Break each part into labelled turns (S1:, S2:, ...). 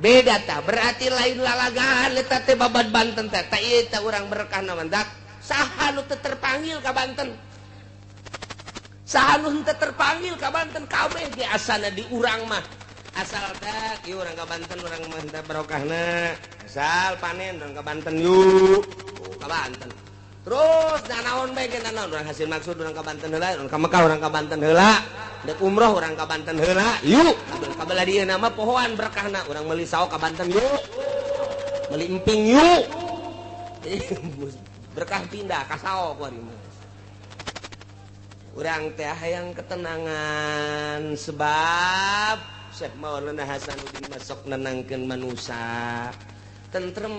S1: Beda tah, berarti lain lalagaan eta teh babad Banten teh. Tah ieu teh urang berkahna mandak. Saha nu teu terpanggil ka Banten? Saha nu teu terpanggil ka Banten? Kabeh ge asana di urang mah. Asal teh ieu urang ka Banten, urang mah teh barokahna. Asal panen urang ka Banten yuk. Oh, ka Banten. Terus nanaon bae ge nanaon urang hasil maksud urang ka Banten heula, urang ka Mekah urang ka Banten heula. Dek umroh urang ka Banten heula. Yuk. Kabelah dieu nama pohoan berkahna urang meuli sawo ka Banten yuk. Meuli emping yuk. Berkah pindah ka sawo ku ari mah. Urang teh hayang ketenangan sebab Syekh Maulana Hasanuddin masuk nenangkeun manusia. Tentrem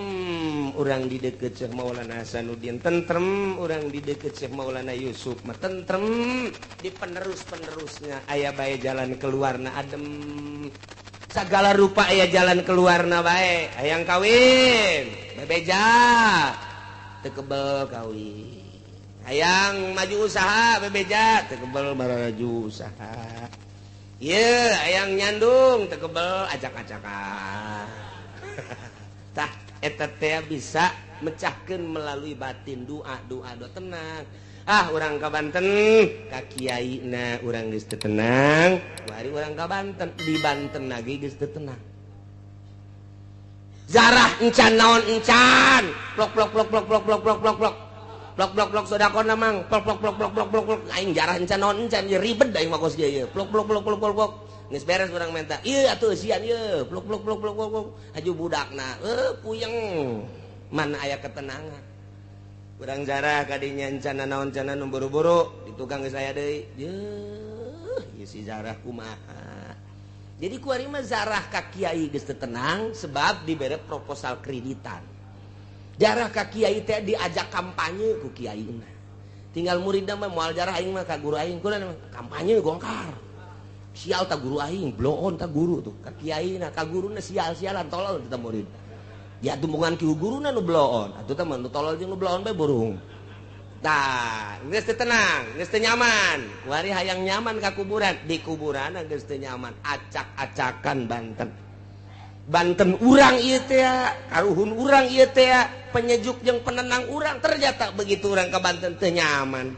S1: urang di deket Syekh Maulana Hasanuddin, tentrem urang di deket Syekh Maulana Yusuf mah tentrem di penerus-penerusnya aya bae jalan keluarna adem. Segala rupa aya jalan keluarna bae. Hayang kawin, bebeja teu kebel kawin. Hayang maju usaha, bebeja teu kebel maju usaha. Ieu hayang nyandung teu kebel acak-acakan. Tah eta teh bisa mecahkeun melalui batin doa doa doa tenang. Ah urang ka Banten ka kiaina urang geus teu tenang, bari urang ka Banten di Banten lagi geus teu tenang. Zarah encan naon encan, plok plok plok plok plok plok plok plok plok. Plok plok plok sedekahna mang, plok plok plok plok plok plok plok aing jarah encan naon encan ieu ribet aing mah kos ieu ieu. Plok plok plok plok plok plok. Geus beres urang menta. Ieu atuh eusian ieu. Plok plok plok plok plok. Haju budakna, puyeng. Mana aya ketenangan. Urang jarah ka dinya encan naon encan nu buru-buru di tukang geus aya deui. Yeuh, ieu si zarah kumaha. Jadi kuari mah zarah ka kiai geus teu tenang sebab dibere proposal kreditan. Jarah ka kiai teh diajak kampanye ku kiaina. Tinggal muridna mah moal jarah aing mah ka guru aing kulan kampanye gongkar. Sial ta guru aing, bloon ta guru tuh ka kiaina, ka guruna sial-sialan tolol teh murid. Ya tumpungan ki guruna nu bloon, atuh teh mah nu tolol jeung nu bloon bae burung. Tah, geus teu tenang, geus teu nyaman. Kuari hayang nyaman ka kuburan, di kuburanna geus teu nyaman, acak-acakan Banten. Banten urang ieu teh, karuhun urang ieu teh, penyejuk jeung penenang urang, ternyata begitu urang ka Banten teu nyaman.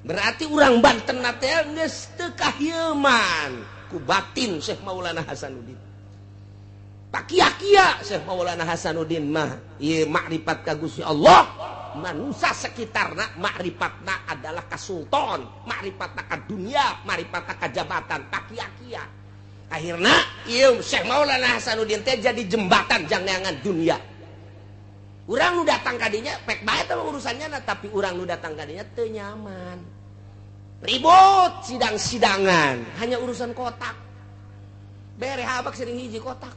S1: Berarti urang Banten teh geus teu kahieman ku batin Syekh Maulana Hasanuddin. Pakia-kia Syekh Maulana Hasanuddin mah ieu makrifat ka Gusti Allah, manusia sekitarna makrifatna adalah ka sultan, makrifatna ka dunia, makrifatna ka jabatan, pakia-kia. Akhirna ieu Syekh Maulana Hasanuddin teh jadi jembatan jang neangan dunia. Urang nu datang ka dinya pek bae teh urusannya na, tapi urang nu datang ka dinya teu nyaman. Ribut sidang-sidangan, hanya urusan kotak. Bere habak sering hiji kotak.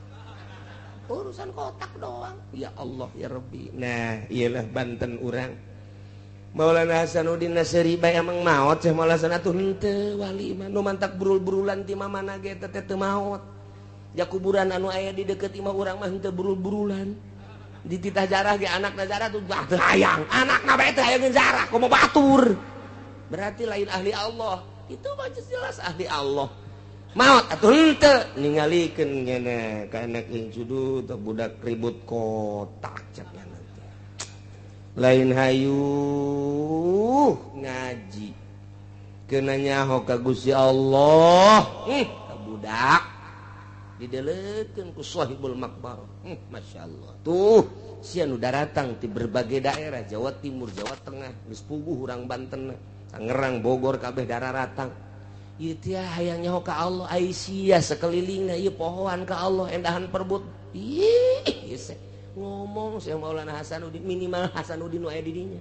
S1: Urusan kotak doang. Ya Allah ya Rabbi. Nah, iyalah Banten urang. Maulana Hasanuddin Nasri bae emang maot Syekh Maulana Hasan atuh henteu wali mah nu mantak burul-burulan ti mamana ge teh teu maot. Ja kuburan anu aya di deukeut imah urang mah henteu burul-burulan. Dititah jarah ge anakna jarah tuh bah teu hayang. Anakna bae teu hayang jarah komo batur. Berarti lain ahli Allah. Itu mah jelas ahli Allah. Maot atuh henteu ningalikeun ngene ka anak jeung sudut budak ribut kotak cek nya. Lain hayu ngaji kena nyaho ka Gusti Allah. Ka budak didelekeun ku sahibul makbar. Masyaallah. Tuh sia nu daratang ti berbagai daerah Jawa Timur, Jawa Tengah, geus puguh urang Banten, Tangerang, Bogor kabeh dararatang. Ieu teh hayang nyaho ka Allah, ai sia sakelilingna ieu pohoan ka Allah endahan perbut. Ih, ieu ngomong Syekh Maulana Hasanuddin minimal Hasanuddin nu aya di dinya.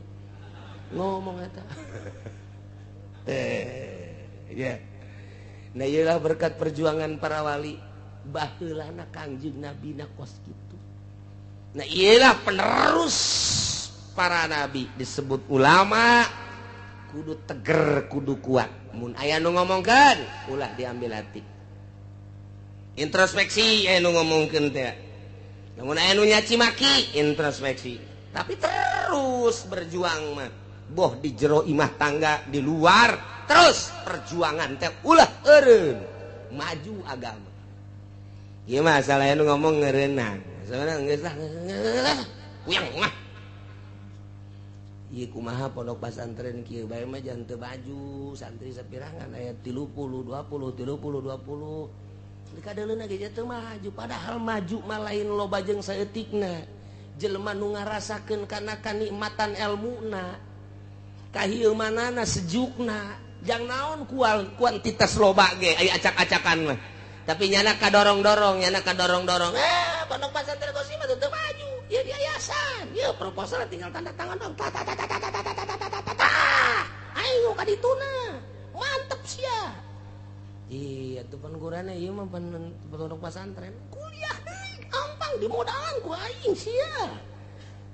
S1: Ngomong eta. Teh, ya. Nah ieulah berkat perjuangan para wali baheulana Kangjeng Nabi na kos kitu. Nah ieulah penerus para nabi disebut ulama kudu teger kudu kuat. Mun aya nu ngomongkeun ulah diambil hati. Introspeksi aya nu ngomongkeun teh. Namun aya nu nyaci maki introspeksi. Tapi terus berjuang mah. Boh di jero imah tangga di luar terus perjuangan teh ulah eureun maju agama. Ieu mah masalahnya nu ngomong ngeureunang. Masalahna geus lah. Puyeng mah. Ieu kumaha pondok pesantren kieu bae mah jangan teu baju, santri sapirangan aya 30 20 30 20. Dikadeuleuna ge teu maju, padahal maju mah lain loba jeung saeutikna. Jelema nu ngarasakeun kana kanikmatan elmuna. Kahieumanana sejukna. Jang naon kuantitas loba ge aya acak-acakan mah. Tapi nyana kadorong-dorong, nyana kadorong-dorong. Pondok pesantren Qosim mah teu maju. Ya yayasan, ya proposal tinggal tanda tangan dong. Ta ta ta ta ta ta ta ta ta ta ta. Ayo ka dituna. Mantep sia. Iya, tuh pan gurana ieu mah pondok pesantren. Kuliah deui gampang dimodalan ku aing sia.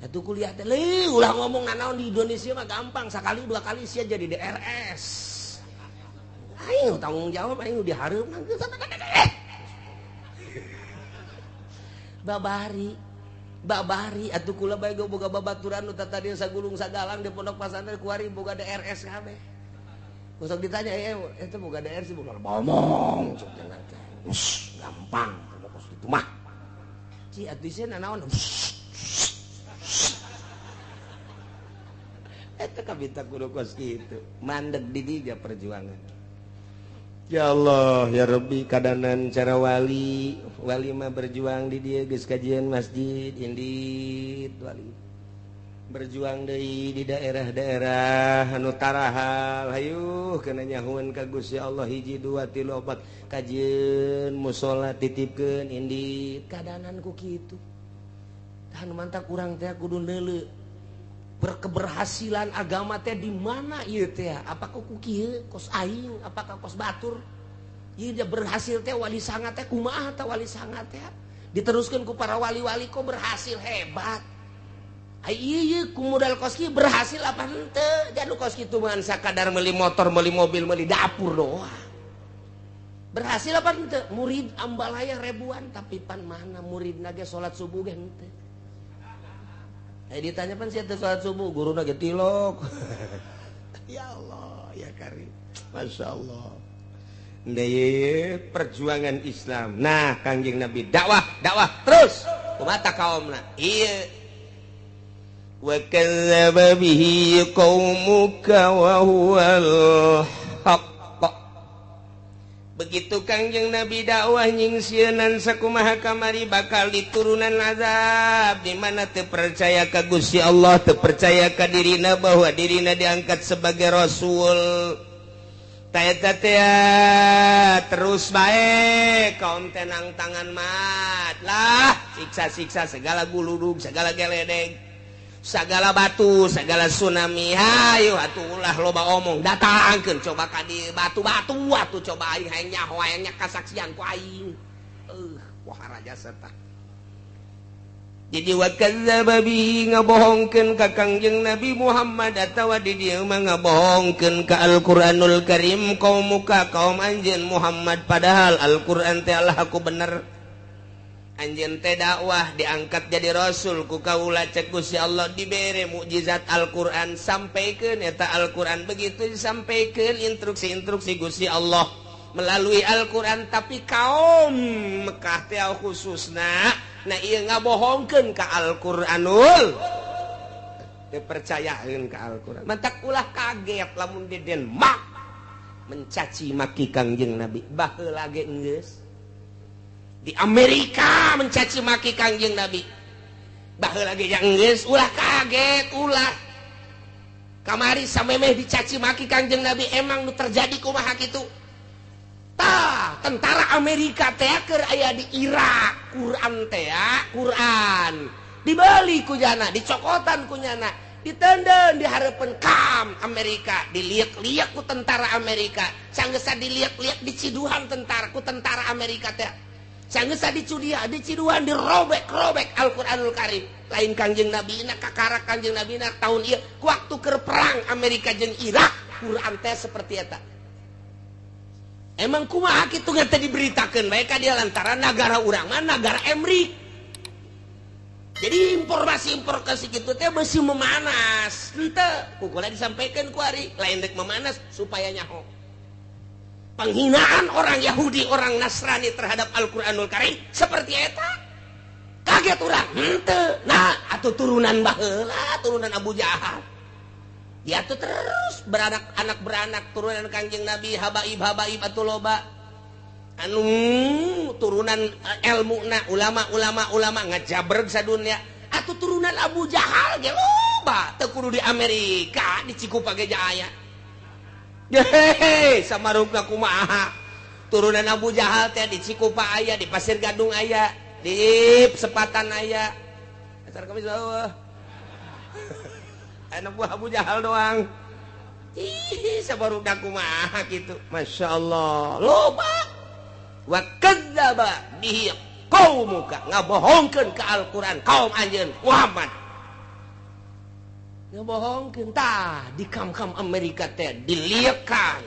S1: Atuh kuliah teh leuh ulah ngomong nanaon di Indonesia mah gampang sakali dua kali sia jadi DRS. Aing tanggung jawab aing dihareup. Babari babari atuh kula bae boga babaturan nu tadi sagulung sagalang di pondok pesantren kuari boga DRS kabeh. Sok ditanya eta boga DRS boga ngomong sok jangan teh. Gampang kos kitu mah. Ci atuh sieun nanaon. Eta kabita kudu kos kitu. Mandeg di dinya perjuangan. Ya Allah ya Rabbi kadanan cara wali wali mah berjuang di dia geus kajian masjid indit wali berjuang deui di daerah-daerah anu tarahal hayuh kana nyahuan ka Gusti Allah hiji dua tilu opat kajian musala titipkeun indit kadanan ku kitu tah nu mantak urang teh kudu neuleu berkeberhasilan agama teh di mana ieu teh? Apakah ku kieu kos aing, apakah kos batur? Ieu dia berhasil teh wali sanga teh kumaha teh wali sanga teh? Diteruskeun ku para wali-wali kok berhasil hebat. Ai ieu ku modal kos kieu berhasil apa henteu? Jadu kos kitu mah sakadar meuli motor, meuli mobil, meuli dapur doang. Berhasil apa henteu? Murid ambalaya ribuan tapi pan mana muridna ge salat subuh ge henteu. Ditanya pan siapa sholat subuh guru ge tilok. Ya Allah ya Karim, Masya Allah. Nah, perjuangan Islam. Nah Kangjeng Nabi dakwah dakwah terus kumata kaumna. Iya wa kadzdzaba bihi qaumuka wa huwal haqq. Begitu Kangjeng Nabi dakwah nyingsieunan sakumaha kamari bakal diturunan azab di mana teu percaya ka Gusti Allah, teu percaya ka dirina bahwa dirina diangkat sebagai rasul. Ta eta teh terus bae kaum tenang tangan mat lah siksa-siksa segala guludug, segala geledeg, segala batu, segala tsunami. Hayu atuh ulah loba omong, datangkeun coba ka di batu-batu atuh coba aing hayang nyaho hayang kasaksian ku aing. Wah raja serta. Jadi wa kadzdzaba bihi ngabohongkeun ka Kangjeng Nabi Muhammad atawa di dieu mah ngabohongkeun ka Al-Qur'anul Karim kaum muka kaum anjeun Muhammad padahal Al-Qur'an teh Allah aku bener. Anjeun teh dakwah diangkat jadi rasul ku kaula cek Gusti Allah dibere mukjizat Al-Qur'an sampaikeun eta Al-Qur'an begitu disampaikeun instruksi-instruksi Gusti Allah melalui Al-Qur'an tapi kaum Mekah teh khususna nah ieu ngabohongkeun ka Al-Qur'anul teu percayaeun ka Al-Qur'an mantak ulah kaget lamun di Denmark mencaci maki Kangjeng Nabi baheula ge geus di Amerika mencaci maki Kangjeng Nabi baheula ge geus ulah kaget ulah kamari samemeh dicaci maki Kangjeng Nabi emang nu terjadi kumaha kitu tah tentara Amerika teh keur aya di Irak Quran teh Quran dibeli ku jana dicokotan ku nyana ditenden di hareupeun kam Amerika diliak-liak ku tentara Amerika sanggeusa diliak-liak diciduhan tentara ku tentara Amerika teh sanggeusa dicudia diciduhan dirobek-robek Al-Qur'anul Karim lain Kangjeng Nabi na kakara Kangjeng Nabi na tahun ieu ku waktu keur perang Amerika jeung Irak Quran teh seperti eta. Emang kumaha kitu teh diberitakeun bae ka dia lantaran nagara urang mah nagara Emrik. Jadi informasi-informasi kitu teh beusi memanas. Henteu, ku kula disampaikan ku ari lain rek memanas supaya nyaho. Penghinaan orang Yahudi, orang Nasrani terhadap Al-Qur'anul Karim seperti eta. Kaget urang, henteu. Nah, atuh turunan baheula, turunan Abu Jahal. Dia tuh terus beranak, anak beranak turunan Kangjeng Nabi, habaib habaib atuh loba. Anu turunan ilmu na ulama-ulama ulama ngajabreg sadunya. Atuh turunan Abu Jahal ge loba, teu kudu di Amerika, di Cikupa ge aya. Hehehe, samarukna kumaha? Turunan Abu Jahal teh di Cikupa aya, di Pasir Gadung aya, di Sepatan aya. Asar kami bawah. Anak buah Abu Jahal doang. Ih, sabarukna kumaha kitu. Masya Allah, loba. Wa kadzdzaba bihi qaumuka, ngabohongkeun ka Al-Qur'an kaum anjeun Muhammad. Ngebohongkeun tah di kam-kam Amerika teh diliekan,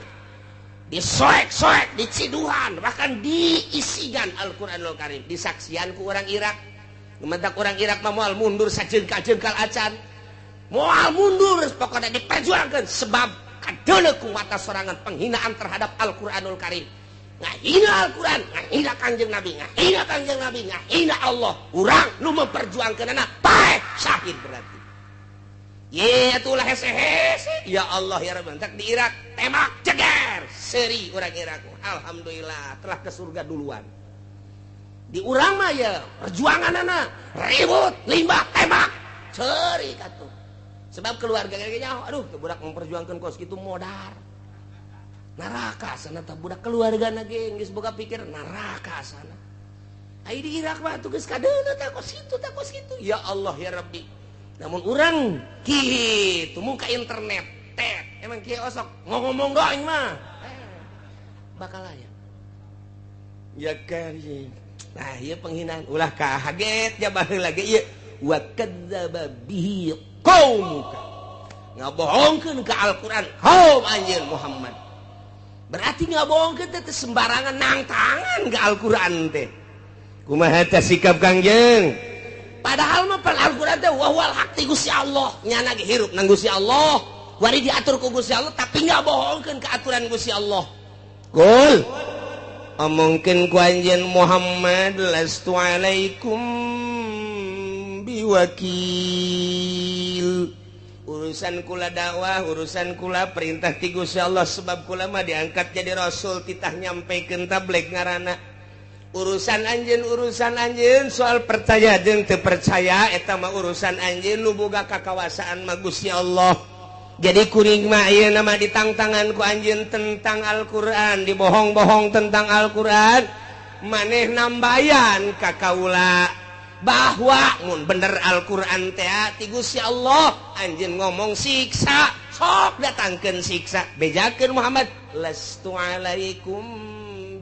S1: disoek-soek, diciduhan, bahkan diisigan Al-Qur'anul Karim, disaksian ku orang Irak. Mentak orang Irak mah moal mundur sajengkal-jengkal acan. Moal mundur pokoknya diperjuangkeun sebab kadeuleu ku mata sorangan penghinaan terhadap Al-Qur'anul Karim. Ngahina Al-Qur'an, ngahina Kangjeng Nabi, ngahina Kangjeng Nabi, ngahina Allah. Urang nu memperjuangkeunana paeh syahid berarti. Ye atulah hese-hese. Ya Allah ya Rabbi, entak di Irak tembak ceger seri orang Irak. Alhamdulillah telah ke surga duluan. Di urang mah ya perjuanganana ribut, limbah, tembak, seri katuh. Sebab keluarga kayaknya aduh teu budak memperjuangkeun kos kitu modar. Neraka sana tah budak keluarga na ge geus boga pikir neraka sana. Ai di Irak mah atuh geus kadeuleu tah kos kitu tah kos kitu. Ya Allah ya Rabbi. Namun orang kitu muka internet tet emang kieu osok ngomong doang mah bakal aya ya karim. Nah ieu penghinaan ulah kaget ja baheula ge ieu wa kadzdzaba bihi qaumuka, ngabohongkeun ka Al-Qur'an kaum anjeun Muhammad. Berarti ngabohongkeun teh sembarangan nangtangan ka Al-Qur'an teh. Kumaha teh sikap Kangjeng? Padahal mah pan Al-Qur'an teh wa huwal haq ti Gusti Allah, nyana ge hirup nang Gusti Allah, wari diatur ku Gusti Allah tapi ngabohongkeun ka aturan Gusti Allah. Kul omongkeun ku anjeun Muhammad lastu alaikum biwakil. Urusan kula dakwah, urusan kula perintah ti Gusti Allah sebab kula mah diangkat jadi rasul titah nyampekeun tabligh ngaranna. Urusan anjeun soal percaya jeung teu percaya eta mah urusan anjeun nu boga kakawasaan mah Gusti Allah. Jadi kuring mah ayeuna mah ditangtangan ku anjeun tentang Al-Qur'an, dibohong-bohong tentang Al-Qur'an, maneh nambayan ka kaula bahwa mun bener Al-Qur'an teh ti Gusti Allah, anjeun ngomong siksa, sok datangkeun siksa, bejakeun Muhammad lastu alaikum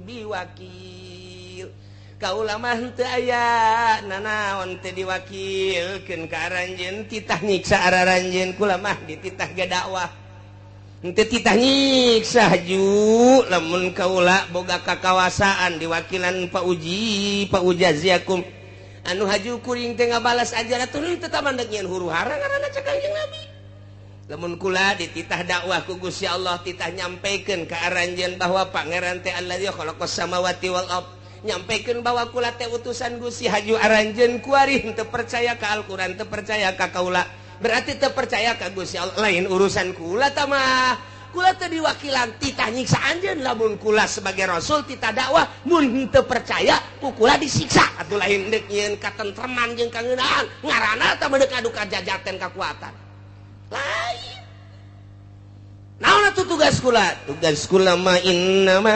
S1: biwakil. Kaula mah henteu aya nanaon teh diwakilkeun ka aranjeun, titah nyiksa araranjeun, kula mah dititah ge dakwah. Henteu titah nyiksa ju lamun kaula boga kakawasaan diwakilan pa uji pa ujaziakum. Anu haju kuring teh ngabalas ajaran atuh teu tamandeg nyieun huru-hara ngaranna cek Kangjeng Nabi. Lamun kula dititah dakwah ku Gusti Allah, titah nyampekeun ka aranjeun bahwa pangeran teh allazi khalaqas samawati wal ard, nyampekeun bahwa kula teh utusan Gusti haju aranjeun kuari henteu percaya ka Al-Qur'an, teu percaya ka kaula, berarti teu percaya ka Gusti Allah, lain urusan kula tah mah. Kula teh diwakilan titah nyiksa anjeun, lamun kula sebagai rasul titah dakwah mun henteu percaya ku kula disiksa. Atuh lain deuk nyieun katentreman jeung kangeunaan ngaranna tah medeuk adu kajajaten kakuatan. Lain. Naon atuh tugas kula? Tugas kula mah innama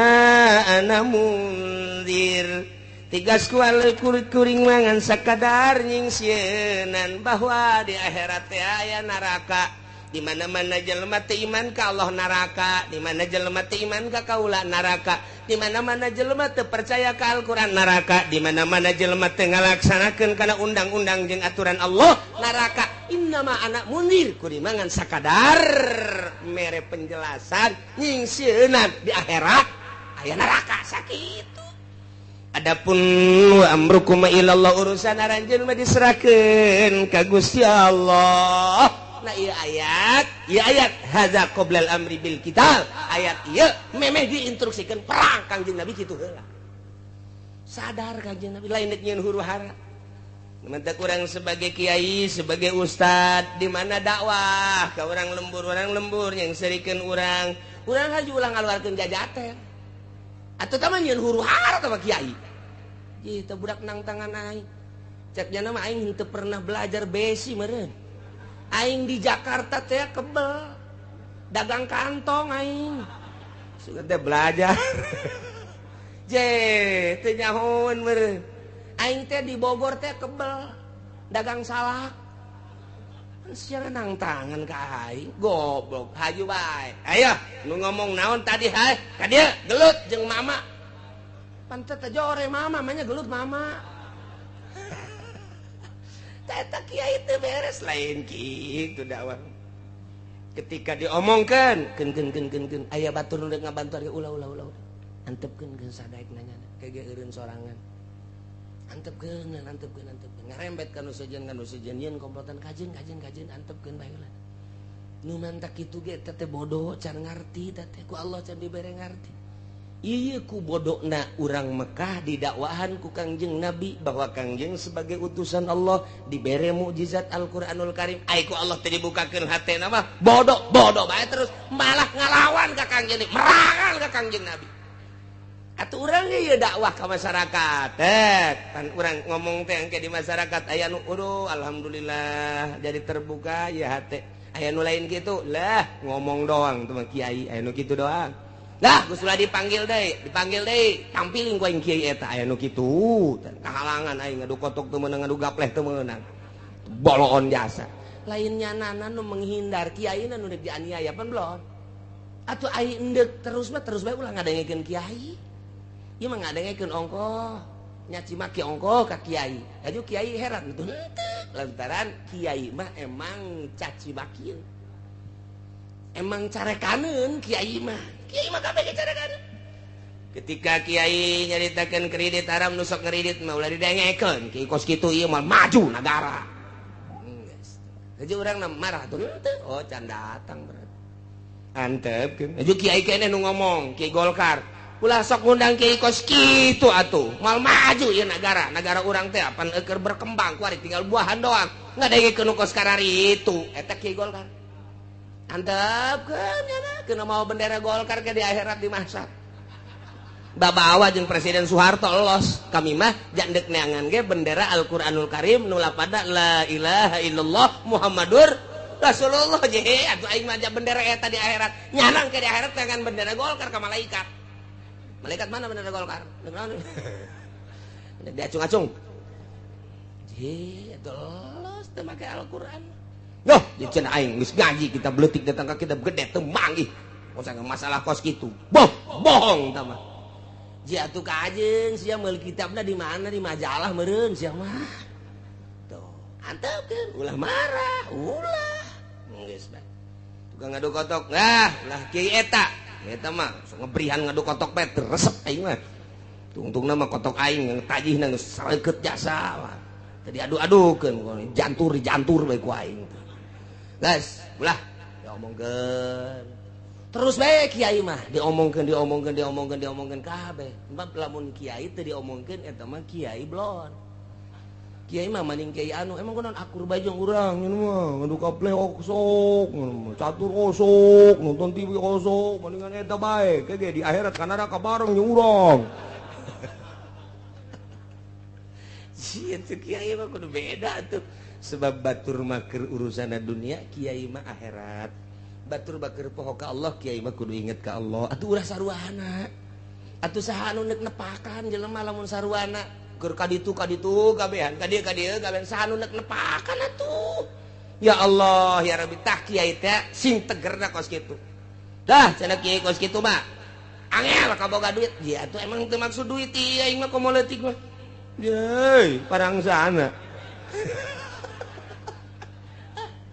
S1: ana munzir. Tugas kula kuring mangan sakadar nyingsieunan bahwa di akhirat teh aya neraka. Di mana-mana jelema teu iman ka Allah neraka, di mana jelema teu iman ka kaula neraka, di mana-mana jelema teu percaya ka Al-Qur'an neraka, di mana-mana jelema teu ngalaksanakeun kana undang-undang jeung aturan Allah neraka. Innama ana munzir, kurimangan sakadar mere penjelasan nyingsieunan di akhirat aya neraka sakitu. Adapun wa amrukum ilallah, urusan aranjeun mah diserahkeun ka Gusti Allah. Nah ieu ayat hadza qoblal amri bil qital. Ayat ieu memeh diinstruksikeun perang Kangjeng Nabi kitu heula. Sadar Kangjeng Nabi lain deuk nyieun huru hara. Mentak urang sebagai kiai, sebagai ustad di mana dakwah ka urang lembur yang serikeun urang. Urang haju ulah ngaluarkeun jajaten. Atuh tah mah nyieun huru hara tah mah kiai. Ih, teh budak nang tangan aing. Cek jana mah aing teu pernah belajar besi meureun. Aing di Jakarta teh kebel. Dagang kantong aing. Sugan teh belajar. Je, teu nyahoeun meureun. Aing teh di Bogor teh kebel. Dagang salak. Sia nang tangan ka aing, goblok. Haju bae. Ayo, nu ngomong naon tadi hae? Ka dieu gelut jeung mama. Pantet teh jore mama, manya gelut mama. Eta kiai teu beres lain kitu dakwah. Ketika diomongkeun, keun keun keun keun keun aya batur nu ngabantuan ge ulah ulah ulah. Antepkeun keun sadaek nanyana, kege eureun sorangan. Antepkeun antepkeun antepkeun ngarembet ka nu sejen yeun komplotan kajeun kajeun kajeun antepkeun bae heula. Nu mantak kitu ge teh bodoh can ngarti teh ku Allah can dibere ngarti. Ieu ku bodokna urang Mekah didakwahan ku Kangjeng Nabi bahwa Kangjeng sebagai utusan Allah dibere mukjizat Al-Qur'anul Karim. Ai ku Allah teh dibukakeun hatena mah bodoh bodoh bae terus malah ngalawan ka Kangjeng, merangan ka Kangjeng Nabi. Atuh urang ge ieu dakwah ka masyarakat. Pan urang ngomong teh engke di masyarakat aya nu aduh alhamdulillah jadi terbuka ya hate. Aya nu lain kitu lah ngomong doang tuh mah kiai aya nu kitu doang. Lah geus ulah dipanggil deui, tampilin ku aing kiai eta aya nu kitu. Kahalangan aing ngadu kotok teu meunang ngadu gapleh teu meunang. Boloon jasa. Lain nyanana nu menghindar kiai nu deuk dianiaya pan belon. Atuh aing endek terus mah terus bae ulah ngadengekeun kiai. Ieu mah ngadengekeun ongkoh, nyaci maki ongkoh ka kiai. Aju kiai heran tuh henteu lantaran kiai mah emang caci makian. Emang carekaneun kiai mah. Kiai mah kabeh carekaneun. Ketika kiai nyaritakeun kredit haram nu sok ngredit mah ulah didengekeun. Kiai kos kitu ieu mah maju nagara. Geus. Haji urang marah tuh henteu. Oh can datang berarti. Antepkeun. Haji kiai keneh nu ngomong, Kiai Golkar. Ulah sok ngundang kiai kos kitu atuh. Moal maju ieu nagara. Nagara urang teh apan eueur berkembang kuari tinggal buahan doang. Ngadengekeun nu kos karari itu. Eta Kiai Golkar. Antepkeun nya kena mau bendera Golkar ke di akhirat dimasak. Babawa jeung Presiden Soeharto los. Kami mah jandek neangan ge bendera Al-Qur'anul Karim nu lapada la ilaha illallah Muhammadur Rasulullah je atuh aing mah bendera eta di akhirat. Nyanang ke di akhirat dengan bendera Golkar ka malaikat. Malaikat mana bendera Golkar? Diacung-acung. Je atuh los teu make Al-Qur'an. Loh, diceun aing geus ngaji kita beutik datang ka kita gede teu manggih. Masa masalah kos kitu. Boh, bohong tah mah. Ji atuh ka ajeun sia meuli kitabna di mana di majalah meureun sia mah. Tuh, antepkeun ulah marah, ulah. Geus bae. Tukang ngadu kotok. Nah, lah kiai eta. Eta mah sok ngebrihan ngadu kotok bae resep aing mah. Tungtungna mah kotok aing tajihna geus sareukeut jasa mah. Tadi adu-adukeun jantur jantur bae ku aing. Guys, ulah diomongkeun. Terus bae kiai mah diomongkeun diomongkeun diomongkeun diomongkeun kabeh. Sebab lamun kiai teu diomongkeun eta mah kiai blon. Kiai mah maning kiai anu emang kunaon akur bae jeung urang nyeun mah ngadu kapleh osok, catur osok, nonton TV osok, mendingan eta bae. Ke ge di akhirat ka neraka bareng jeung urang. Sieun teh kiai mah kudu beda tuh. Sebab batur makir urusan dunia kiai mah akhirat. Batur bakir poho ka Allah kiai mah kudu inget ka Allah. Atuh ulah saruana. Atuh saha anu neuk nepakan jelema lamun saruana keur ka ditu kabehan ka dieu kabehan saha anu neuk nepakan atuh. Ya Allah ya Rabbi tah kiai teh sing tegerna kos kitu. Dah cenah kiai kos kitu mah angel kaboga duit. Ya atuh emang teu maksud duit ieu aing mah komo leutik mah. Yeay, parang sana.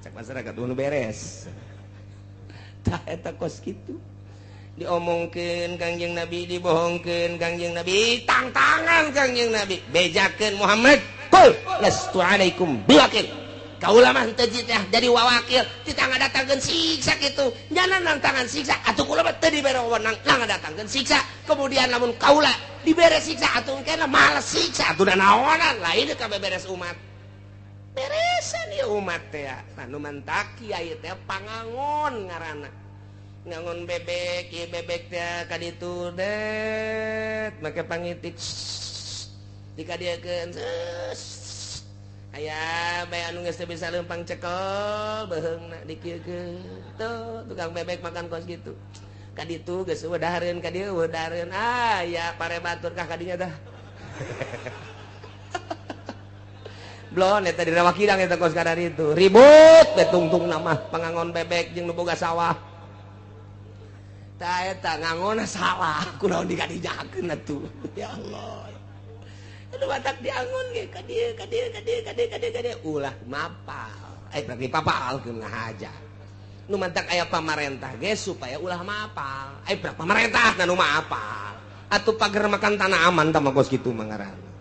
S1: Cak masyarakat nu beres. Tah eta kos kitu. Diomongkeun Kangjeng Nabi, dibohongkeun Kangjeng Nabi, tangtangan Kangjeng Nabi, bejakeun Muhammad, qul lastu alaikum biwakil. Kaula mah teu jadi wawakil titah ngadatangkeun siksa kitu. Nyana nantangan siksa atuh kula mah teu dibere wewenang ngadatangkeun siksa. Kemudian lamun kaula dibere siksa atuh engkena males siksa atuh naonan lain kabeh beres umat. Beresan ieu umat teh. Anu mantak kiai teh pangangon ngaranna. Ngangon bebek, ieu bebek teh ka ditu det make pangitik dikadieukeun. Aya bae anu geus teu bisa leumpang cekel beuheungna dikieukeun. Tuh tukang bebek makan kos kitu. Ka ditu geus eueuh dahareun ka dieu eueuh dahareun. Ah ya pare batur kah ka dinya tah. Blon eta di Rawa Kidang eta kos kadar itu. Ribut we tungtungna mah pangangon bebek jeung nu boga sawah. Tah eta ngangonna salah kunaon dikadijakeun atuh. Ya Allah. Aduh batak diangon ge ka dieu ka dieu ka dieu ka dieu ka dieu ka dieu ulah mapal. Berarti papalkeun ngahaja. Nu mantak aya pamarentah ge supaya ulah mapal. Berarti pamarentah nu mapal. Atuh pager makan tanah aman tah mah kos kitu mah ngaranna.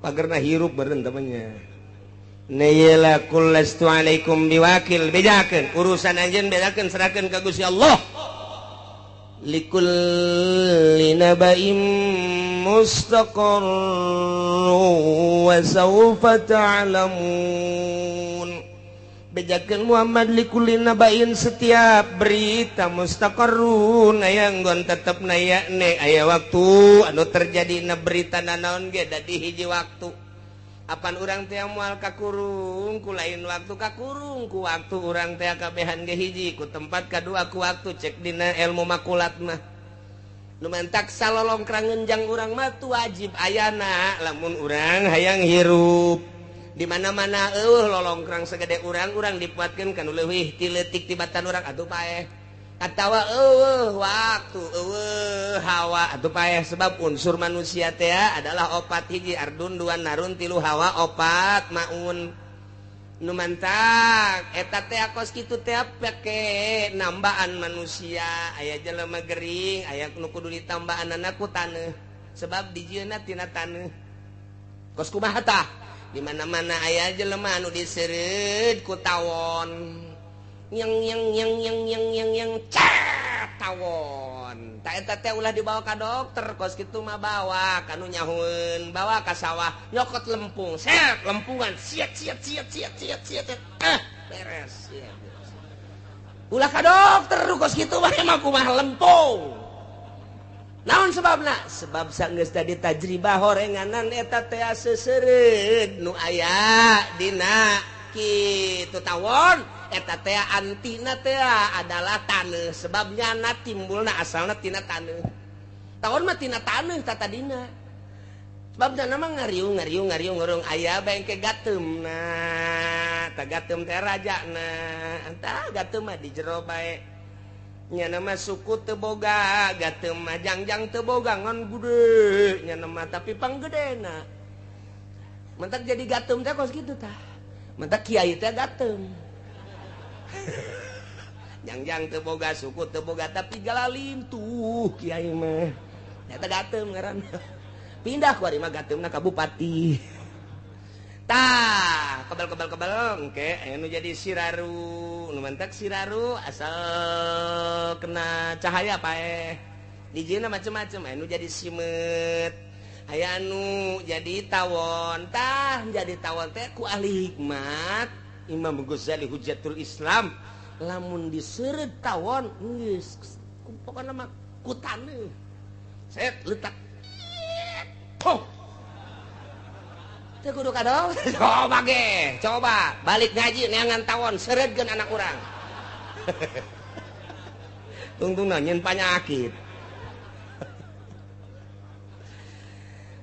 S1: Pagerna hirup beureun tah nya. Nayla kullastu alaikum biwakil bejakeun urusan anjeun bejakeun serahkeun ka Gusti Allah. Likulli naba'in mustaqarr wa sawfa ta'lamun. Bejakeun Muhammad likulli naba'in setiap berita mustaqarrun aya nggon tetep naya ne aya waktu anu terjadi na berita nanaon ge da di hiji waktu. Apan urang teh moal kakurung ku lain waktu kakurung ku waktu urang teh kabehan ge hiji ku tempat kadua ku waktu cek dina ilmu makulat mah. Nu mantak salolongkrang ngenjang urang mah tu wajib ayana lamun urang hayang hirup. Di mana-mana eueuh lolongkrang segede urang urang dipuatkeun kana leuwih ti leutik tibatan urang atuh paeh. Atawa eueuh waktu eueuh hawa atuh paeh sebab unsur manusia teh adalah opat hiji ardun dua narun tilu hawa opat maun. Nu mantak eta teh kos kitu teh pake nambaan manusia aya jelema gering aya nu kudu ditambaanana ku taneuh sebab dijieunna tina taneuh. Kos kumaha tah? Di mana-mana aya jelema anu diseureud ku tawon. Yang yang yang yang yang yang yang cat tawon. Ta eta teh ulah dibawa ka dokter kos kitu mah bawa ka nu nyahueun, bawa ka sawah nyokot lempung, set lempungan, siat siat siat siat siat siat. Beres. Ya, beres. Ulah ka dokter kos kitu mah emang kumaha lempung. Naon sebabna? Sebab sanggeus tadi tajribah horenganan eta teh seseureud nu aya dina kitu tawon. Eta teh antina teh adalah taneuh sebab nyana timbulna asalna tina taneuh. Tawon mah tina taneuh tatadina. Sebab nyana mah ngariung ngariung ngariung ngurung aya bengke gateumna. Tah gateum teh rajana. Tah gateum mah di jero bae. Nyana mah suku teu boga, gateum mah jangjang teu boga ngan gede nyana mah tapi panggedena. Mentak jadi gateum teh kos kitu tah. Mentak kiai teh gateum. Jangjang teu boga suku teu boga tapi galalim tuh kiai mah. Eta gateum ngaranna. Pindah ku ari mah gateumna ka bupati. Tah, kebel-kebel-kebel engke aya nu jadi siraru, nu mantak siraru asal kena cahaya paeh. Dijieunna macem-macem aya nu jadi simeut, aya nu jadi tawon. Tah, jadi tawon teh ku ahli hikmat Imam Ghazali Hujjatul Islam lamun diseureud tawon geus pokona mah ku taneuh set letak oh teu kudu ka dokter coba ge coba balik ngaji neangan tawon seureudkeun anak urang tungtungna nyeun panyakit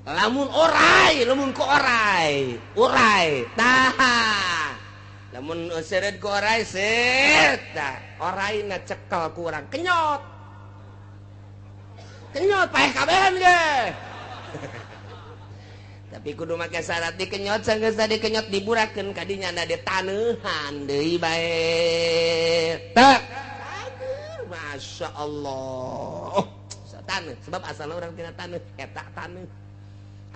S1: lamun orai lamun ku orai urai tah lamun seureud ku orai set tah oraina cekel ku urang kenyot kenyot paeh kabehan ge. Tapi kudu make syarat dikenyot sanggeus tadi kenyot diburakeun ka dinya da ditaneuhan deui bae. Tak. Masya Allah. Taneuh sebab asalna urang tina taneuh eta taneuh.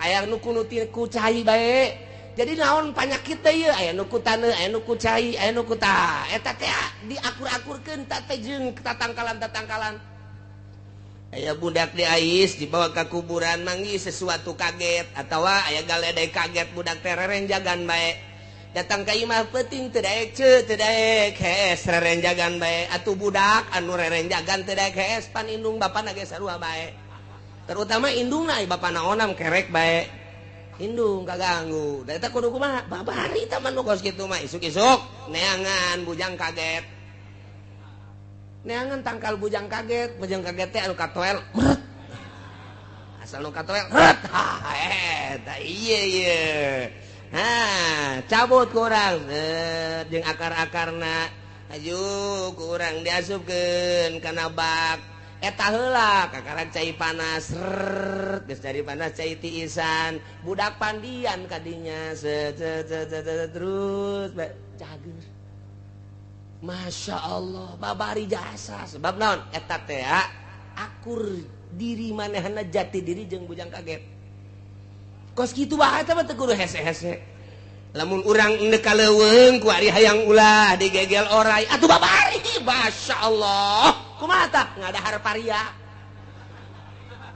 S1: Aya nu kudu ku cai bae. Jadi naon panyakit teh ieu aya nu ku taneuh, aya nu ku cai, aya nu ku tah. Eta teh diakur-akurkeun ta teh jeung tatangkalan-tatangkalan. Aya budak diais dibawa ka kuburan manggih sesuatu kaget atawa aya galedai kaget budak teh rerenjagan bae. Datang ka imah peuting teu daek ceu teu daek hees rerenjagan bae. Atuh budak anu rerenjagan teu daek hees pan indung bapana ge sarua bae. Terutama indungna bapana onam kerek bae. Indung kaganggu. Da eta kudu kumaha? Babari tah mah nu kos kitu mah isuk-isuk neangan bujang kaget. Neangan tangkal bujang kaget teh anu katoel meret. Asal nu katoel meret. Ha eta ieu ieu. Ha, cabut ku urang jeung akar-akarna. Aju ku urang diasupkeun kana bak. Eta heula kakaran cai panas rrrr geus cai panas cai tiisan budak pandian kadinya set set set terus cager. Masya Allah babari jasa sebab naon eta teh akur diri manehna jati diri jeung bujang kaget. Kos kitu bae eta mah teu kudu hese-hese. Lamun urang endek ka leuweung ku ari hayang ulah digegel orai atuh babari Masya Allah. Kumaha tah ngadahar paria.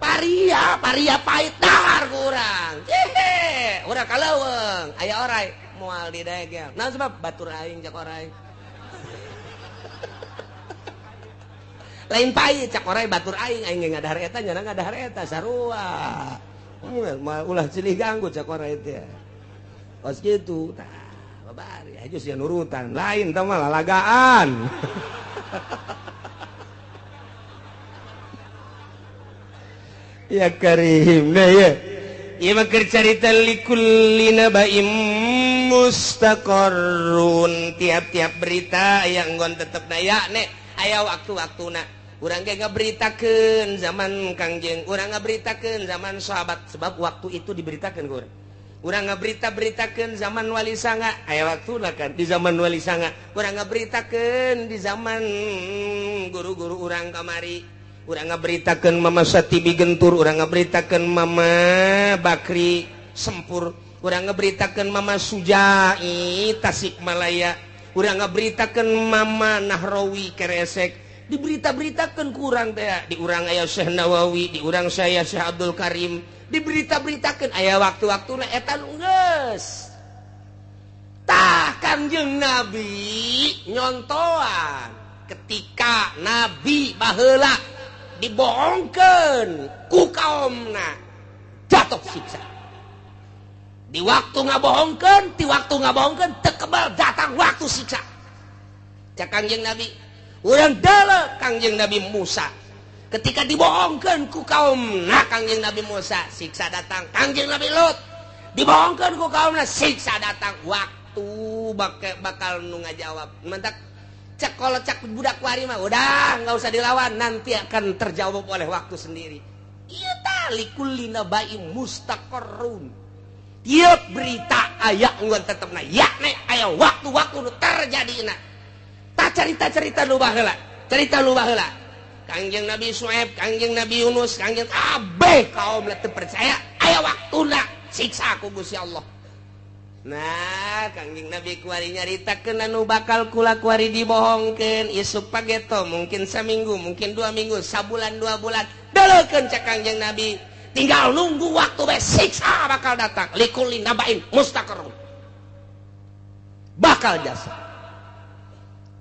S1: Paria, paria pahit dahar ku urang. Hehe, urang ka leuweung aya orai moal didegel. Naon sebab batur aing cak orai. Lain pahit cak orai batur aing, aing ge ngadahar eta nyana ngadahar eta sarua. Ulah silih ganggu cak orai teh. Kos kitu tah babari aju sia nurutan lain tah mah lalagaan. Ya karim nah ya. Ieu mah keur carita likulli nabaim mustaqarrun. Tiap-tiap berita aya enggon tetep na ya nek aya waktu-waktuna. Urang ge ngaberitakeun zaman Kangjeng, urang ngaberitakeun zaman sahabat sebab waktu itu diberitakeun ku urang. Urang ngaberita-beritakeun zaman Wali Sanga, aya waktuna kan di zaman Wali Sanga. Urang ngaberitakeun di zaman guru-guru urang kamari. Urang ngaberitakeun Mama Satibi Gentur, urang ngaberitakeun Mama Bakri Sempur, urang ngaberitakeun Mama Sujai Tasikmalaya, urang ngaberitakeun Mama Nahrawi Keresek. Diberita-beritakeun ku urang teh, di urang aya Syekh Nawawi, di urang saya Syekh Abdul Karim, diberita-beritakeun aya waktu-waktuna eta nu geus. Tah Kangjeng Nabi nyontoan ketika Nabi baheula dibohongkeun ku kaumna jatuh siksa. Di waktu ngabohongkeun, di waktu ngabohongkeun teu kebal datang waktu siksa. Cak Kangjeng Nabi, urang deuleu Kangjeng Nabi Musa. Ketika dibohongkeun ku kaumna Kangjeng Nabi Musa, siksa datang. Kangjeng Nabi Lut dibohongkeun ku kaumna, siksa datang. Waktu bakal nu ngajawab. Mantak cek kalau cak budak wari mah udah nggak usah dilawan, nanti akan terjawab oleh waktu sendiri. Ieu tah likulli nabaim mustaqarrun. Tiap berita aya enggeun tetepna ya nek aya waktu-waktu nu terjadina. Tah carita-carita nu baheula, carita nu baheula. Kangjeng Nabi Syuaib, Kangjeng Nabi Yunus, Kangjeng kabeh kaum teu percaya aya waktuna siksa ku Gusti Allah. Nah, Kangjeng Nabi kuari nyaritakeun anu bakal kula kuari dibohongkeun isuk pageto, mungkin saminggu, mungkin 2 minggu, sabulan 2 bulan. Deleukeun cak Kangjeng Nabi, tinggal nunggu waktu bae siksa bakal datang. Likulli nabain mustaqarrun. Bakal jasa.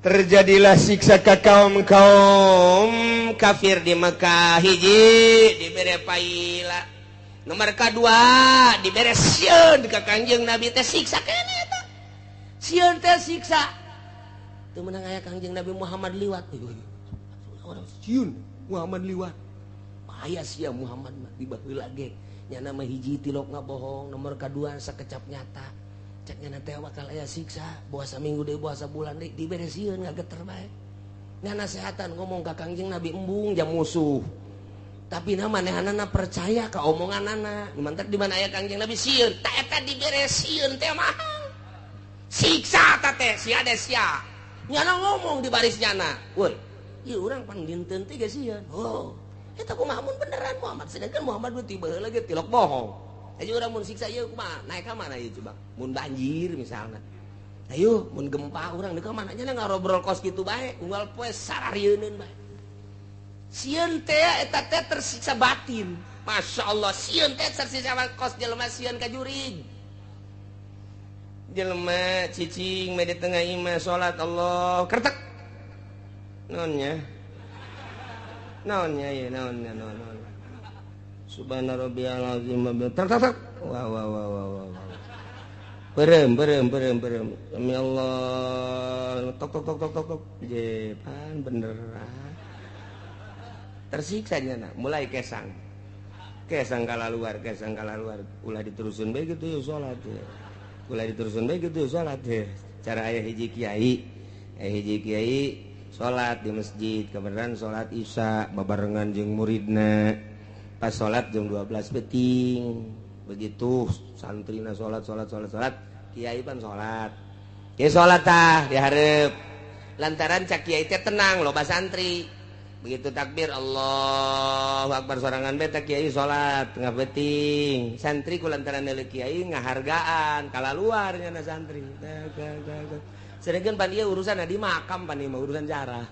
S1: Terjadilah siksa ka kaum-kaum kafir di Mekah hiji dibere paila. Nomor kedua dibere sieun ka Kangjeng Nabi teh siksa keneh eta. Sieun teh siksa. Teu meunang aya Kangjeng Nabi Muhammad liwat. Orang sieun Muhammad liwat. Bahaya sia Muhammad mah di baheula ge. Nyana mah hiji tilok ngabohong, nomor kedua sakecap nyata. Cek nyana teh bakal aya siksa, boa saminggu deui boa sabulan deui dibere sieun ngageter bae. Nyana sehatan ngomong ka Kangjeng Nabi embung jam musuh. Tapi na manehanana percaya ka omonganana. Mantak di mana aya Kangjeng Nabi sieun, ta eta dibere sieun teh mah. Siksa ta teh sia de sia. Nyana ngomong di baris nyana. Woi, ieu urang pan dinten teh ge sieun. Oh, eta kumaha mun beneran Muhammad, sedangkan Muhammad nu tiba heula ge tilok bohong. Ayo urang mun siksa ieu kumaha? Naik ka mana ieu coba? Mun banjir misalna. Ayo mun gempa urang deuk ka mana nya ngarobrol kos kitu bae, unggal poe sararieun bae. Sieun teh eta teh tersiksa batin. Masya Allah, sieun teh tersiksa kos jelema sieun ka jurig. Jelema cicing di tengah imah salat Allah kertek. Naonnya? Naonnya ieu naonnya naon. Subhana rabbiyal azim tak tak tak. Wah wah wah wah wah. Berem berem berem berem. Demi Allah. Tok tok tok tok tok tok. Jepan beneran. Tersiksa nya mulai kesang. Kesang kala luar, kesang kala luar. Ulah diterusin bae kitu ya salat ya. Ulah diterusin bae kitu ya salat ya. Cara aya hiji kiai, aya hiji kiai salat di masjid, kebenaran salat Isya babarengan jeung muridna. Pas salat jam 12 beting. Begitu santrina salat salat salat salat, kiai pan salat. Kiai salat tah dihareup. Lantaran cak kiai teh tenang loba santri. Begitu takbir Allahu Akbar sorangan beta kiai salat tengah beting. Santri ku lantaran deuleu kiai ngahargaan kala luar nya santri. Sedengkeun pan ieu urusan di makam pan ieu mah urusan jarah.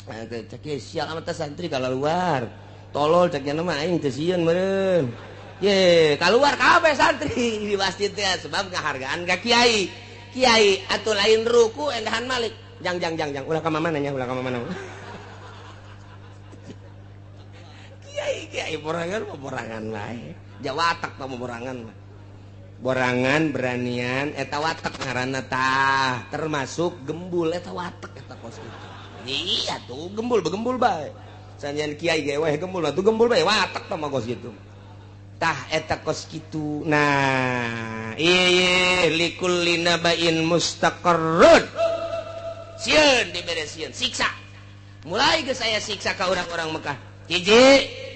S1: Cak kiai sial amat santri kala luar. Tolol cak nya mah aing teu sieun meureun. Ye, keluar kabeh santri di masjid teh sebab ngahargaan ka kiai. Kiai atuh lain ruku endahan malik. Jang jang jang jang ulah ka mana nya ulah ka mana. Kiai kiai borangan mah borangan wae. Jawatak tah borangan mah. Borangan beranian eta watek ngaranna tah, termasuk gembul eta watek eta kos kitu. Iya tuh gembul begembul bae. Sanjan kiai ge weh gembul atuh gembul bae watek tah mah kos kitu. Tah eta kos kitu. Nah, ieu likulli nabain mustaqarrun. Sieun dibere sieun siksa. Mulai geus aya siksa ka urang-urang Mekah. Hiji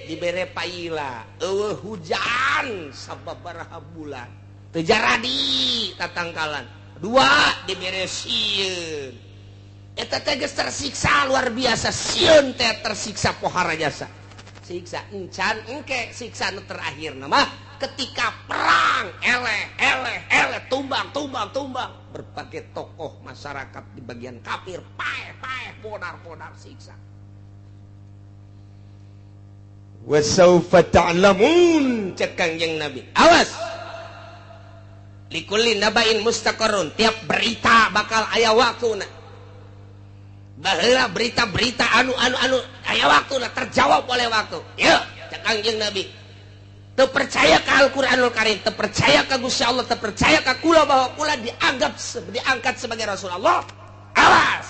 S1: dibere paila, eueuh hujan sababaraha bulan. Teu jaradi tatangkalan. Dua dibere sieun. Eta teh geus tersiksa luar biasa, sieun teh tersiksa pohara jasa. Siksa encan engke siksa nu terakhir mah ketika perang eleh eleh eleh tumbang tumbang tumbang berbagai tokoh masyarakat di bagian kafir paeh paeh podar podar siksa. Wa saufa ta'lamun cek Kangjeng Nabi. Awas. Likulli nabain mustaqarrun, tiap berita bakal aya waktuna. Baheula berita-berita anu anu anu aya waktuna terjawab oleh waktu. Yeuh, cek Kangjeng Nabi. Teu percaya ka Al-Qur'anul Karim, teu percaya ka Gusti Allah, teu percaya ka kula bahwa kula dianggap diangkat sebagai Rasulullah. Awas.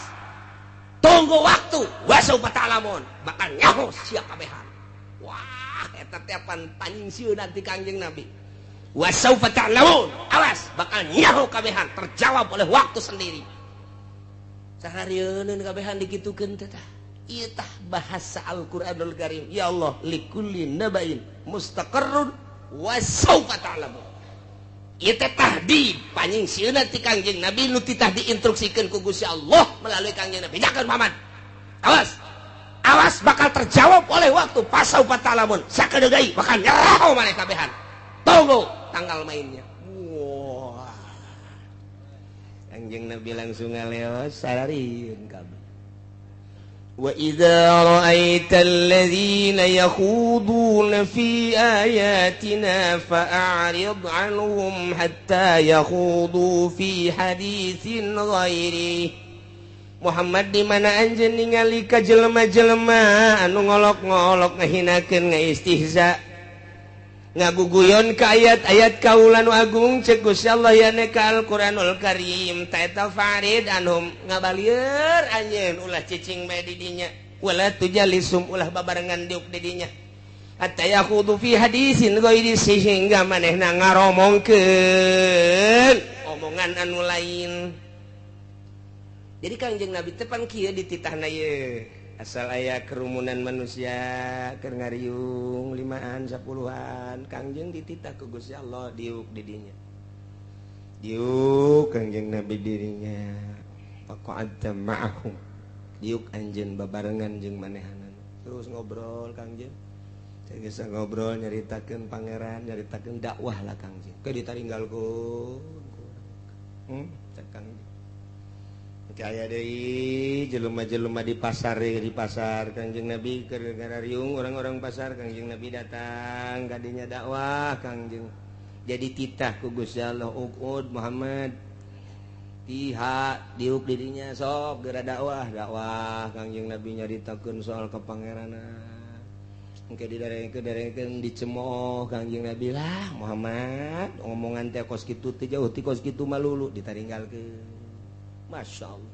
S1: Tunggu waktu, wa saufa ta'lamun, bakal nyaho sia kabehan. Wah, eta teh pan panyingsieunan ti Kangjeng Nabi. Wa saufa ta'lamun, awas bakal nyaho kabehan terjawab oleh waktu sendiri. Saharieun kabehan dikitukeun teh tah. Ieu tah bahasa Al-Qur'anul Karim. Ya Allah, likulli nabain mustaqarrun wa saufa ta'lamun. Ieu teh tahdid panyingsieunan ti Kangjeng Nabi nu titah diinstruksikeun ku Gusti Allah melalui Kangjeng Nabi. Bejakeun Muhammad. Awas. Awas bakal terjawab oleh waktu pasaufa ta'lamun. Sakedeui bakal nyaho maneh kabehan. Tunggu tanggal mainnya. Wah. Kangjeng Nabi langsung ngaleos sararieun kabeh. Wa idza ra'aita alladzina yakhuduna fi ayatina fa'rid 'anhum hatta yakhudu fi haditsin ghairi. Muhammad di mana anjeun ningali ka jelema-jelema anu ngolok-ngolok ngahinakeun ngaistihza ngaguguyon ka ayat-ayat kaula nu agung cek Gusti Allah yane ka Al-Qur'anul Karim ta eta farid anhum ngabalieur anjeun ulah cicing bae di dinya wala tujalisum ulah babarengan diuk di dinya hatta yakhudu fi hadisin ghairi sehingga manehna ngaromongkeun omongan anu lain. Jadi Kangjeng Nabi teh pan kieu dititahna ieu. Asal aya kerumunan manusia keur ngariung 5-an 10-an Kangjeng dititah ku Gusti Allah diuk di dinya. Diuk Kangjeng Nabi dirinya. Faqa'adta ma'ahum. Diuk anjeun babarengan jeung manehanana. Terus ngobrol Kangjeng. Geus ngobrol nyaritakeun pangeran, nyaritakeun dakwah lah Kangjeng. Ke ditaringgalkeun. Cek Kangjeng. Aya deui jelema-jelema di pasar, di pasar Kangjeng Nabi keur ngarariung orang-orang pasar, Kangjeng Nabi datang kadinya dakwah Kangjeng. Jadi titah ku Gusti Allah, uqud Muhammad. Tiha diuk dirinya sok geura dakwah, dakwah Kangjeng Nabi nyaritakeun soal kepangeranan. Engke didarengkeun dicemooh Kangjeng Nabi lah Muhammad ngomongan teh kos kitu teh jauh ti kos kitu malulu ditaringgalkeun. Masya Allah.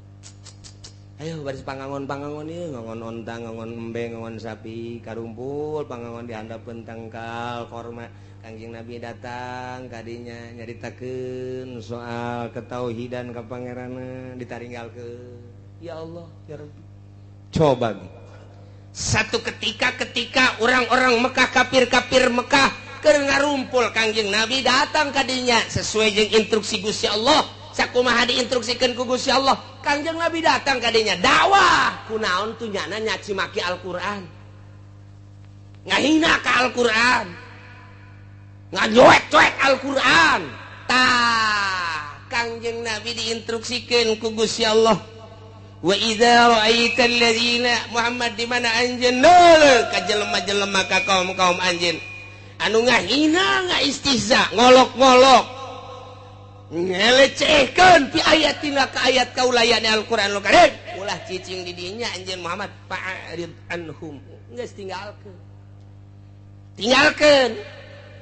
S1: Ayo baris pangangon-pangangon ieu ngangon onta, ngangon embe, ngangon sapi karumpul pangangon di handapeun tangkal korma. Kangjeng Nabi datang kadinya nyaritakeun soal ketauhidan kapangeranan ditaringgalkeun. Ya Allah, ya Rabbi. Coba gitu. Satu ketika ketika orang-orang Mekah, kafir-kafir Mekah keur ngarumpul, Kangjeng Nabi datang kadinya sesuai jeung instruksi Gusti Allah. Sakumaha diinstruksikeun ku Gusti Allah, Kangjeng Nabi datang kadinya dakwah. Kunaon tuh nyana nyaci maki Al-Qur'an, ngahina ka Al-Qur'an, ngajoek-joek Al-Qur'an. Tah Kangjeng Nabi diinstruksikeun ku Gusti Allah, wa idza ra'aita alladzina Muhammad di mana anjeun ka jelema-jelema ka kaum-kaum anjeun anu ngahina, ngaistihza, ngolok-ngolok, ngelecehkeun fi ayatina ka ayat kaulayane Al-Qur'anul Karim, ulah cicing di dinya anjeun Muhammad, fa'rid anhum, geus tinggalkeun, tinggalkeun.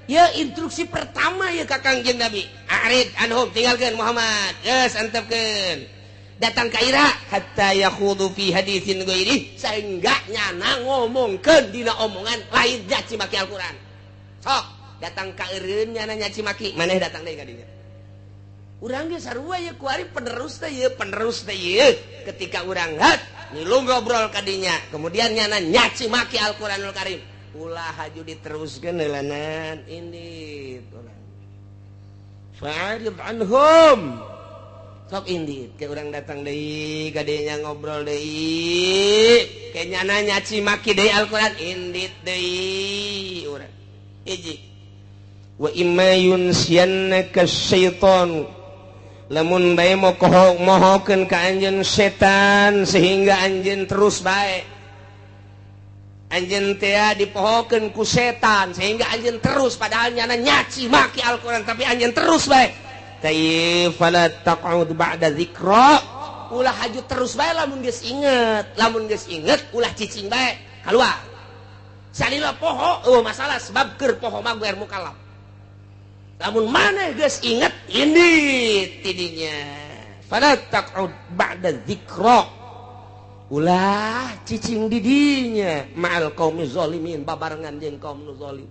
S1: Ya instruksi pertama ya ka Kangjeng Nabi, a'rid anhum, tinggalkeun Muhammad, geus antepkeun. Datang ka ira hatta yakhudu fi haditsin ghairi, sehingga nyana ngomongkeun dina omongan lain nyaci maki Al-Qur'an. Sok datang ka eureun nyana nyaci maki, maneh datang deui ka dinya. Urang ge sarua ye kuari penerus teh ye, penerus teh ye. Ketika urang hat ngilu ngobrol ka dinya, kemudian nyana nyaci maki Al-Qur'anul Karim, ulah haju diteruskeun heulanan indit urang. Fa'rid anhum. Sok indit ke urang datang deui ka dinya ngobrol deui, ke nyana nyaci maki deui Al-Qur'an, indit deui urang. Hiji. Wa imma yunsiyannaka syaitan, lamun bae mohokeun ka anjeun setan sehingga anjeun terus bae, anjeun teh dipohokeun ku setan sehingga anjeun terus, padahal nyana nyaci maki Al-Qur'an tapi anjeun terus bae. Tayyib fala taq'ud ba'da dzikra, ulah haju terus bae lamun geus inget, lamun geus inget ulah cicing bae kaluar. Salila poho eueuh masalah sebab keur poho mah geus mukallaf. Lamun maneh geus inget indit tidinya. Fala taq'ud ba'da dzikra, ulah cicing di dinya ma'al qaumi zalimin, babarengan jeung kaum nu zalim.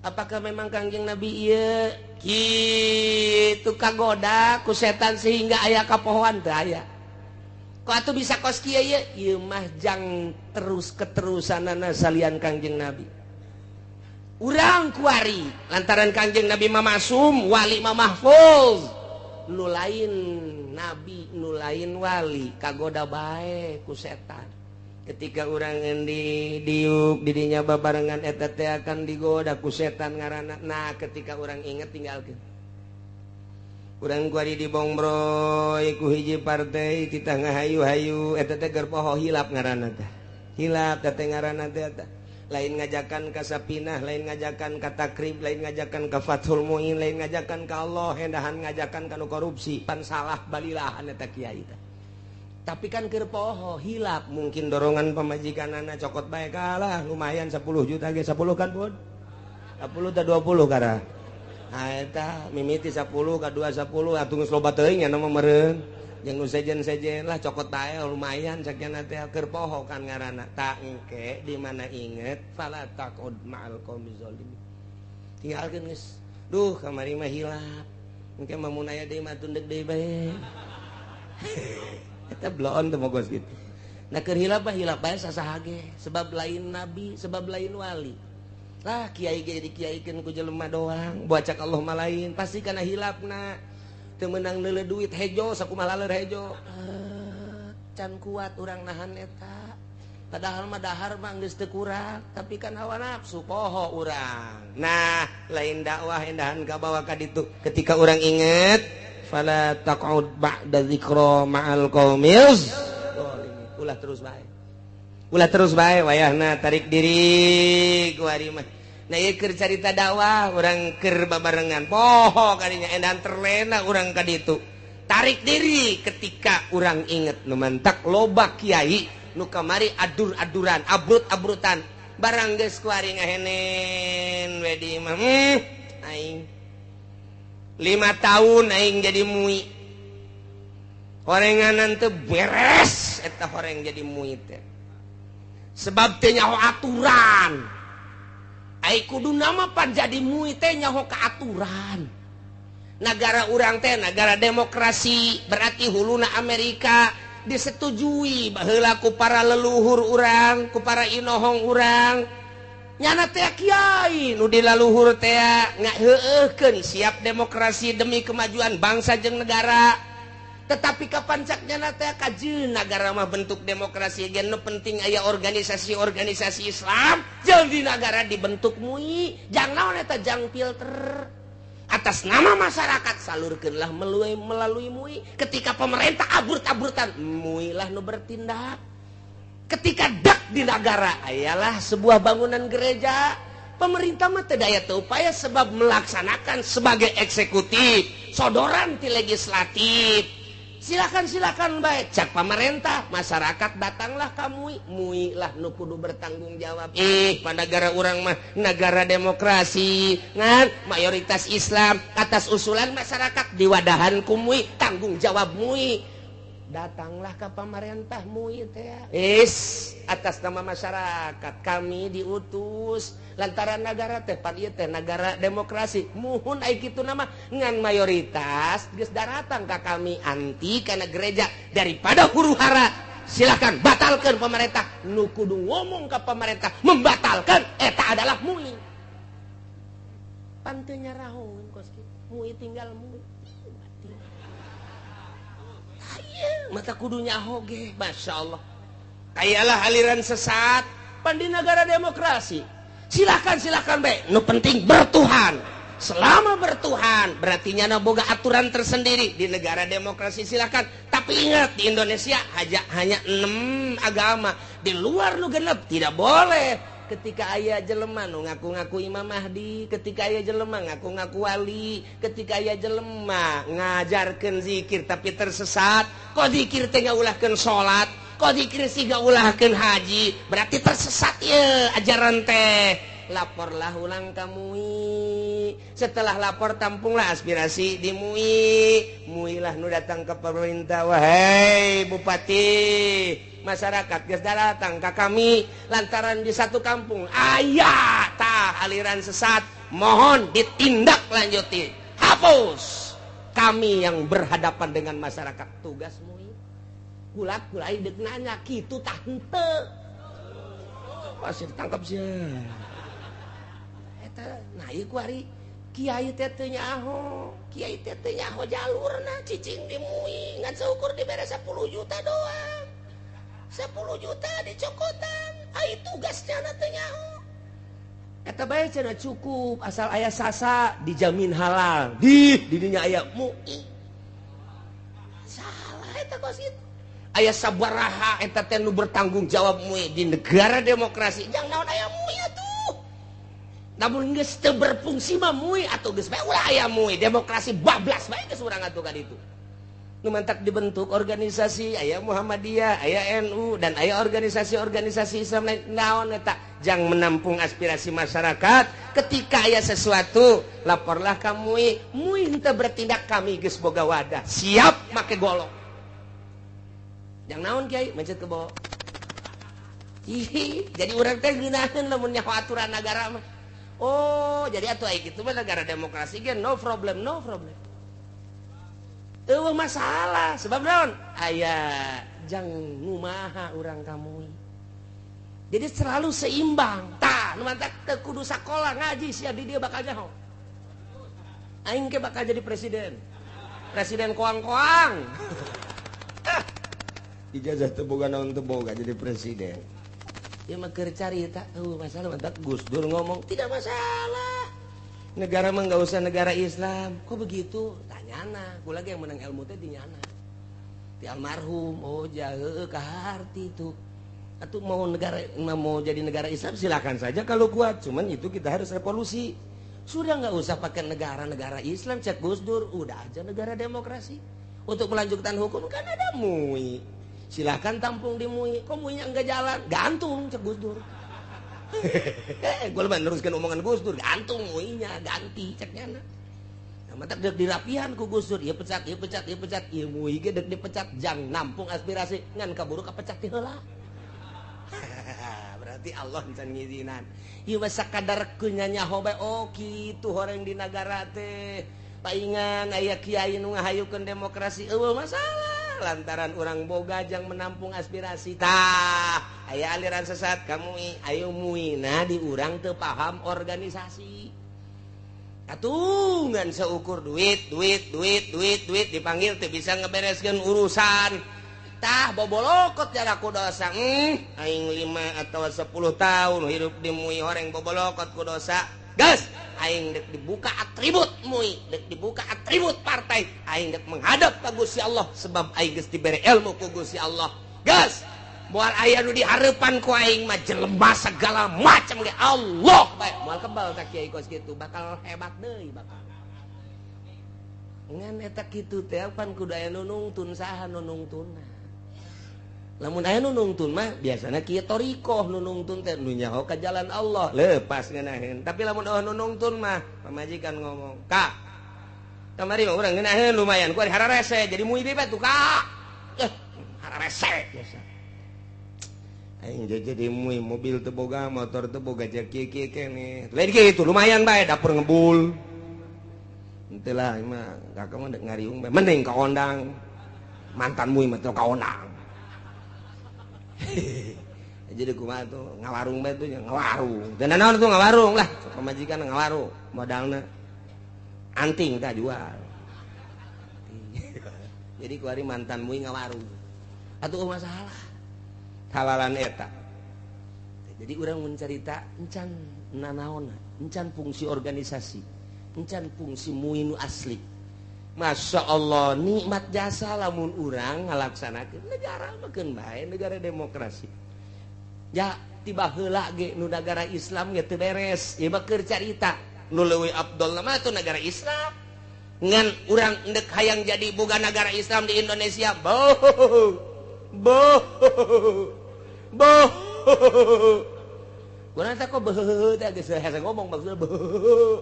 S1: Apakah memang Kangjeng Nabi ieu kitu kagoda ku setan sehingga aya kapohoan? Teu aya. Kok atuh bisa kos kieu ieu? Ieu mah jang terus keterusanana salian Kangjeng Nabi. Urang kuari lantaran Kangjeng Nabi mah masum, wali mah mahfuz. Nu lain nabi, nu lain wali kagoda bae ku setan. Ketika urang endi diuk didinya babarengan eta teh akan digoda ku setan ngaranna. Nah, ketika urang inget tinggalkeun. Urang kuari dibongbroy ku hiji partai titah ngahayu-hayu eta teh keur poho hilap ngaranna teh. Hilap teh ngaranna teh eta. Lain ngajakan ka Sapinah, lain ngajakan ka Takrib, lain ngajakan ka Fathul Muin, lain ngajakan ka Allah, hendahan ngajakan ka nu korupsi, pan salah balilahan eta kiai teh. Tapi kan keur poho hilap, mungkin dorongan pamajikanana cokot bae kalah lumayan 10 juta ge, 10 kan bud? 10 ta 20 kara. Ah eta mimiti 10 ka 2 10 atuh geus loba teuing nya mah meureun. Jeung nu sejen-sejen lah cokot bae lumayan sakiana teh keur poho kan ngaranna. Tak engke di mana inget fala taqud ma'al qaumi zalimin. Tinggalkeun geus. Duh kamari mah hilap. Engke mah mun aya deui mah tundek deui bae. Eta bloon teu mogos gitu. Nah keur hilap mah hilap bae sasaha ge, sebab lain nabi, sebab lain wali. Lah kiai ge dikiaikeun ku jelema doang, bocak Allah mah lain, pasti kana hilapna. Teu meunang neuleuh duit hejo sakumaha laleur hejo. Can kuat urang nahan eta. Padahal mah dahar mah geus teu kurang, tapi kan hawa nafsu poho urang. Nah, lain dakwah endahan kabawa ka ditu. Ketika urang inget, fala taq'ud ba'da dzikra ma'al qaumil zalimin. Ulah terus bae. Ulah terus bae wayahna tarik diri ku ari mah. Nah, ieu keur carita dakwah, urang keur babarengan. Poho kadinya endahan terlena urang ka ditu. Tarik diri ketika urang inget nu mantak loba kiai nu kamari adur-aduran, abrut-abrutan. Barang geus ku ari ngahenen we di imah. Aing 5 tahun aing jadi mui. Horenganan teu beres eta horeng jadi mui teh. Sebab teu nyaho aturan. Ai kudu nama pan jadi mui teh nyaho ka aturan. Nagara urang teh nagara demokrasi, berarti huluna Amerika disetujui baheula ku para leluhur urang, ku para inohong urang. Nyana teh kiai nu di leluhur teh ngaheueuhkeun siap demokrasi demi kemajuan bangsa jeung negara. Tetapi kapan cak nyana teh kajeun nagara mah bentuk demokrasi ge nu penting aya organisasi-organisasi Islam jeung di nagara dibentuk MUI. Jang naon eta jang filter. Atas nama masyarakat salurkeunlah melalui MUI. Ketika pemerintah abur-aburtan, MUI lah nu bertindak. Ketika dak di negara ayalah sebuah bangunan gereja, pemerintah mah teu daya teu upaya sebab melaksanakan sebagai eksekutif, sodoran ti legislatif. Silakan baik cak pemerintah, masyarakat datanglah ka MUI, MUI lah nu kudu bertanggung jawab. Pada negara urang mah negara demokrasi, ngan mayoritas Islam, atas usulan masyarakat diwadahan ku MUI, tanggung jawab MUI. Datanglah ke pemerintah MUI teh. Atas nama masyarakat kami diutus lantaran negara teh pan ieu teh negara demokrasi. Muhun ai kitu nama ngan mayoritas geus daratang ka kami anti kana gereja daripada huru hara. Silakan batalkan pemerintah. Nu kudu ngomong ka pemerintah membatalkan eta adalah MUI. Pan teu nyarahoeun kos kitu. MUI tinggal MUI. Mata kudu nyaho ge, Masya Allah. Kayalah aliran sesat pan di negara demokrasi. Silakan bae, nu penting bertuhan. Selama bertuhan berarti nyana boga aturan tersendiri di negara demokrasi silakan. Tapi ingat di Indonesia hanya 6 agama. Di luar nu genep tidak boleh. Ketika aya jelema nu ngaku-ngaku Imam Mahdi, ketika aya jelema ngaku-ngaku wali, ketika aya jelema ngajarkeun zikir tapi tersesat, kok zikir teh ngaulahkeun salat, kok zikir sih ngaulahkeun haji, berarti tersesat ye ajaran teh. Laporlah ulang ka MUI. Setelah lapor tampunglah aspirasi di MUI. MUI lah nu datang ke pemerintah, wahai bupati, masyarakat geus datang ka kami lantaran di satu kampung aya tah aliran sesat, mohon ditindak lanjuti, hapus. Kami yang berhadapan dengan masyarakat, tugas MUI. Kulak-kulai deuk nanya kitu tah henteu. Pasti ditangkap sia. Eta nah ieu ku ari kiai teh teu nyaho, kiai teh teu nyaho jalurna cicing di MUI ngan saukur dibere 10 juta doang. 10 juta dicokotan, ai tugasnya na teu nyaho. Eta bae cenah cukup asal aya sasa dijamin halal. Di dinya aya MUI. Salah eta kos kitu. Aya sabaraha eta teh nu bertanggung jawab MUI di negara demokrasi. Jang naon aya MUI atuh. Namun geus teu berfungsi mah MUI atuh geus bae ulah aya MUI, demokrasi bablas bae geus urang atuh ka ditu. Nu mantak dibentuk organisasi aya Muhammadiyah, aya NU dan aya organisasi-organisasi Islam lain. Naon eta jang menampung aspirasi masyarakat. Ketika aya sesuatu laporlah ka MUI, MUI henteu bertindak, kami geus boga wadah, siap make golok. Jang naon kiai mencet kebo. Jadi urang teh ngeunaheun lamun nyaho aturan nagara mah. Oh, jadi atuh ai kitu mah negara demokrasi ge no problem, no problem. Eueuh masalah sebab naon? Aya jang ngumaha urang ka MUI. Jadi selalu seimbang. Tah, nu mantak teu kudu sakola ngaji sia di dieu bakal nyaho. Aing ge bakal jadi presiden. Presiden koang-koang. Ijazah teu boga naon teu boga jadi presiden. Ieu mah keur carita, masalah mantap Gus Dur ngomong tidak masalah. Negara mah enggak usah negara Islam. Kok begitu? Tanyana, ku lagi yang menang ilmu teh di nyana. Di almarhum, oh jahe kaharti itu. Atau mau negara mau jadi negara Islam silakan saja kalau kuat, cuman itu kita harus revolusi. Sudah nggak usah pakai negara-negara Islam, cek Gus Dur, udah aja negara demokrasi. Untuk melanjutkan hukum kan ada MUI. Silahkan tampung di MUI. Kok MUI-nya enggak jalan? Gantung, cek Gus Dur. Gue lebih neruskan omongan Gus Dur, gantung MUI-nya, ganti ceknya. Nah, mantap dek dirapihan ku Gus Dur, ieu pecat, ieu pecat, ieu pecat, ieu MUI ge dek dipecat, jang nampung aspirasi ngan kaburu kapecat ti heula. Berarti Allah encan ngizinan. Ieu mah sakadar kunyanyaho bae, oh kitu horeng di nagara teh. Paingan aya kiai nu ngahayukeun demokrasi, eueuh masalah. Lantaran orang boga jang menampung aspirasi tah aya aliran sesat ka MUI, ayo MUI nah di urang teu paham organisasi atuh ngan seukur duit duit duit duit duit dipanggil teu bisa ngebereskeun urusan tah bobolokot jarak ku dosa. Aing 5 atau 10 tahun hidup di MUI horeng bobolokot ku dosa. Gas aing dek dibuka atribut MUI, dek dibuka atribut partai, aing dek menghadap ka Gusti Allah sebab aing geus dibere ilmu ku Gusti Allah. Gas moal aya nu dihareupan ku aing mah jelema segala macam ge Allah bae. Moal kebal tak kiai kos kitu bakal hebat deui bakal. Ngan eta kitu teh pan kudu aya nu nungtun, saha nu nungtunna. Lamun aya nu nungtun mah biasana kieu thoriqoh nu nungtun teh nu nyaho ka jalan Allah lepas ngeunaheun. Tapi lamun eueuh nu nungtun mah pamajikan ngomong, "Kak, kamari mah urang ngeunaheun lumayan ku ari hararese jadi MUI bae tuh, Kak." Hararese biasa. Aing jadi MUI mobil teu boga, motor teu boga jeung kieu-kieu keneh. Lain kitu lumayan bae dapur ngebul. Henteu lah mah kakak mah dek ngariung bae mending ka ondang. Mantan MUI mah teu ka ondang. Jadi kumaha tuh ngawarung bae tuh ngawarung. Dan naon tuh ngawarung lah, pamajikan ngawarung, modalna anting tah jual. Jadi kuari mantan MUI ngawarung. Atuh masalah. Halalan eta. Jadi urang mun carita encan nanaonna, encan fungsi organisasi, encan fungsi MUI nu asli. Masya Allah nikmat jasa lamun urang ngalaksanakeun negara mah keun bae negara demokrasi. Ya tiba heula ge nu negara Islam ge teu beres. Ieu mah keur carita nu leuwih afdol mah tuh negara Islam. Ngan urang endek hayang jadi boga negara Islam di Indonesia. Boh. Boh. Boh. Urang teh kok beuh teh geus hese ngomong maksudna beuh.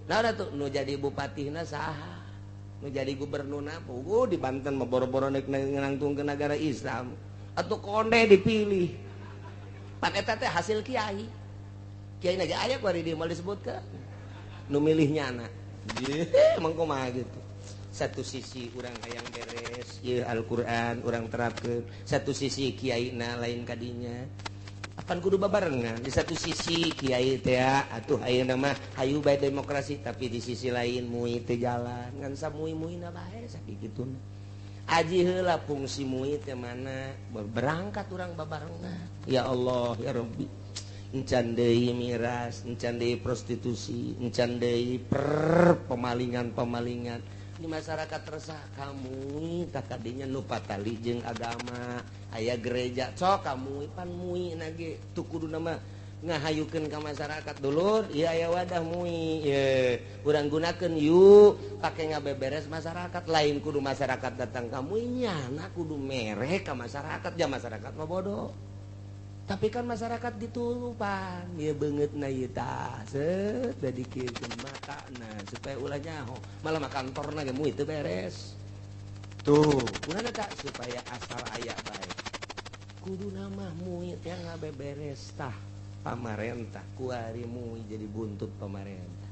S1: Nah tuh nu jadi bupatihna saha? Nu jadi gubernurna puguh di Banten mah boro-boro nek nangtung ke negara Islam atau konde dipilih. Pan eta teh hasil kiai. Kiai na ge aya ku ari dieu moal disebutkeun. Nu milih nyana. Emang kumaha gitu. Satu sisi urang hayang beres ieu Al-Qur'an urang terapkeun, satu sisi kiaina lain kadinya. Apan kudu babarengan. Di satu sisi kiai teh atuh ayeuna mah hayu bae demokrasi, tapi di sisi lain MUI teu jalan ngan samui-muina bae sakituna. Aji heula fungsi MUI teh mana berangkat urang babarengan. Ya Allah ya Rabbi, encan deui miras, encan deui prostitusi, encan deui pemalingan-pemalingan di masyarakat resah kamu tak kadinya nu patali jeung agama aya gereja sok kamu pan MUI nage tuh kudu nama ngahayukeun ka masyarakat dulur ieu aya wadah MUI ye urang gunakeun yuk pake ngabeberes masyarakat lain kudu masyarakat datang ka MUI nyana kudu mere ka masyarakat ja masyarakat mah bodoh. Tapi kan masyarakat ditulupan ieu beungeutna ieu tah set da dikiekeun matana supaya ulah nyaho malah mah kantorna ge MUI teu beres. Tuh, kunaon eta supaya asal aya bae. Kuduna mah MUI teh ngabeberes tah pamarentah kuari MUI jadi buntut pamarentah.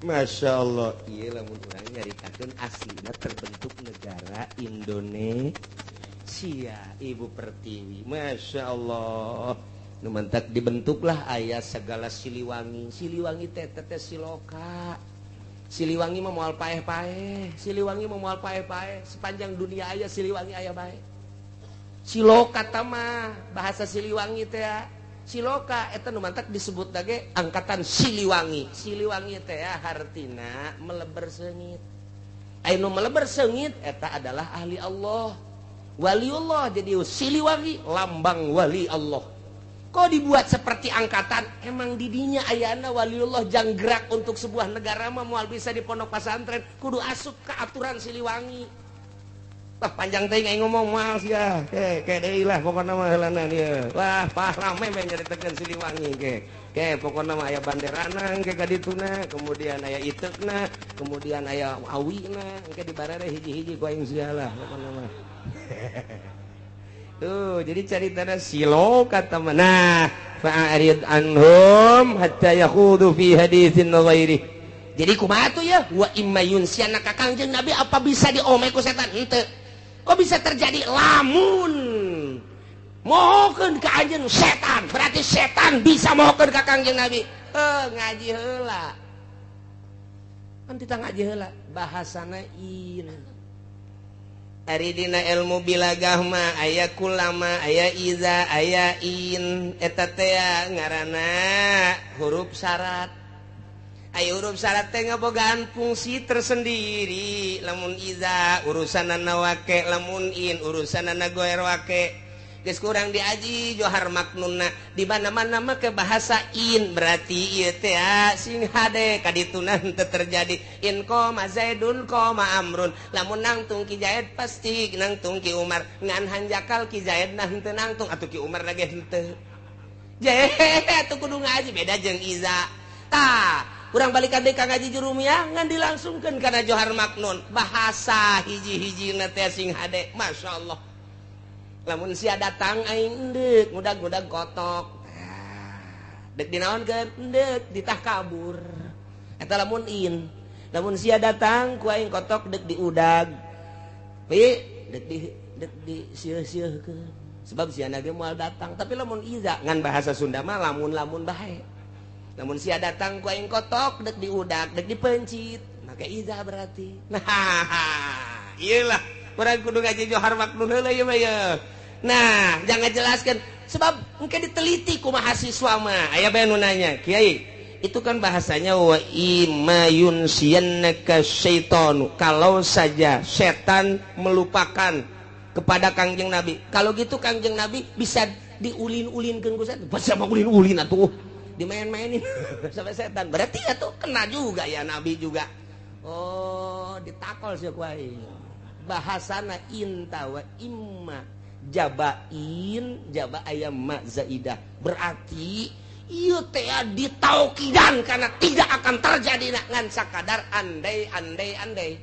S1: Masya Allah, ieu lamun urang nyaritakeun aslina terbentuk negara Indonesia Ibu Pertiwi. Masya Allah, nu mantak dibentuklah aya segala Siliwangi. Siliwangi teh teh siloka. Siliwangi mah moal paeh-paeh, Siliwangi mah moal paeh-paeh, sepanjang dunia aya Siliwangi aya bae. Siloka mah bahasa Siliwangi teh ya. Siloka eta nu mantak disebut lagi angkatan Siliwangi. Siliwangi teh ya hartina meleber seungit. Anu meleber seungit eta adalah ahli Allah, waliullah. Jadi Siliwangi lambang wali Allah. Kok dibuat seperti angkatan? Emang didinya ayana waliullah jang gerak untuk sebuah negara mah moal bisa di pondok pesantren, kudu asup ke aturan Siliwangi. Wah, panjang teh aing ngomong moal sia. Ke ke deui lah pokona mah heulana ieu. Wah, pah rame bae nyaritakeun Siliwangi ke. Ke pokona mah aya banderana engke ka dituna, kemudian aya iteukna, kemudian aya awina, engke dibarere hiji-hiji ku aing sia lah pokona mah. Tuh, jadi caritana silo kata mana? Fa'arid anhum hatta yakhudu fi haditsin ghairi. Jadi kumaha tuh ya? Wa imma yunsiyanaka Kangjeng Nabi apa bisa diome ku setan? Henteu. Kok bisa terjadi lamun mohokeun ka anjeun setan? Berarti setan bisa mohokeun ka Kangjeng Nabi. Ngaji heula. Kan kita ngaji heula bahasana in. Ari dina ilmu bilagah mah aya kulama, aya iza, aya in. Eta teh ngaranna huruf syarat. Aya huruf syarat teh ngabogaan fungsi tersendiri. Lamun iza urusanana wake, lamun in urusanana goer wake. Geus kurang diaji Johar Maknunna di mana-mana make bahasa in, berarti ieu teh sing hade kadituna henteu terjadi. In qoma Zaidun qoma Amrun, lamun nangtung Ki Zaid pasti nangtung Ki Umar, ngan hanjakal Ki Zaid nah henteu nangtung atuh Ki Umar lagi henteu. Jehe atuh kudu ngaji beda jeung iza. Tah, urang balikan deui ka ngaji Jurumiyah ngan dilangsungkeun kana Johar Maknun. Bahasa hiji-hijina teh sing hade, masyaallah. Lamun sia datang aing deuk ngudag-ngudag kotok. Deuk dinaonkeun? Deuk ditah kabur. Eta lamun in. Lamun sia datang ku aing kotok deuk diudag. Pi deuk di deuk disieuh-sieuhkeun. Sebab sia ge moal datang. Tapi lamun iza ngan bahasa Sunda mah lamun-lamun bae. Lamun sia datang ku aing kotok deuk diudag, deuk dipencit. Make iza berarti. Nah, iyalah urang kudu ngaji Johar Maknun heula ieu mah ye. Nah, jangan jelaskan sebab mungkin diteliti ku mahasiswa mah. Aya bae nu nanya, "Kiai, itu kan bahasanya wa imma yunsiyannaka syaitanu." Kalau saja setan melupakan kepada Kangjeng Nabi. Kalau gitu Kangjeng Nabi bisa diulin-ulinkeun ku setan. Bisa mah ulin-ulin atuh. Dimain-mainin sampai setan. Berarti atuh kena juga ya Nabi juga. Oh, ditakol sih ku aing. Bahasana inta wa imma jabain jaba ayam ma zaidah, berarti ieu teh ditaukidan karena tidak akan terjadi ngan sakadar andai andai andai.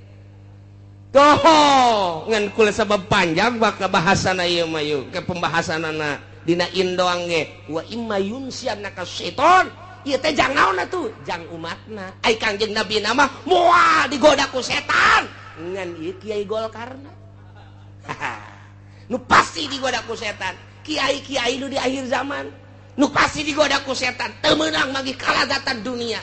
S1: Toh ngan kula sabab panjang bakal bahasana ieu mah ieu ke pembahasanana dina in doang ge wa imma yunsiyanaka syaiton. Ieu teh jang naon atuh jang umatna. Ai Kangjeng Nabi nama moal digoda ku setan ngan ieu kiai Golkarna. Nu pasti digoda ku setan. Kiai-kiai nu di akhir zaman nu pasti digoda ku setan, teu meunang magi kalazatan dunia.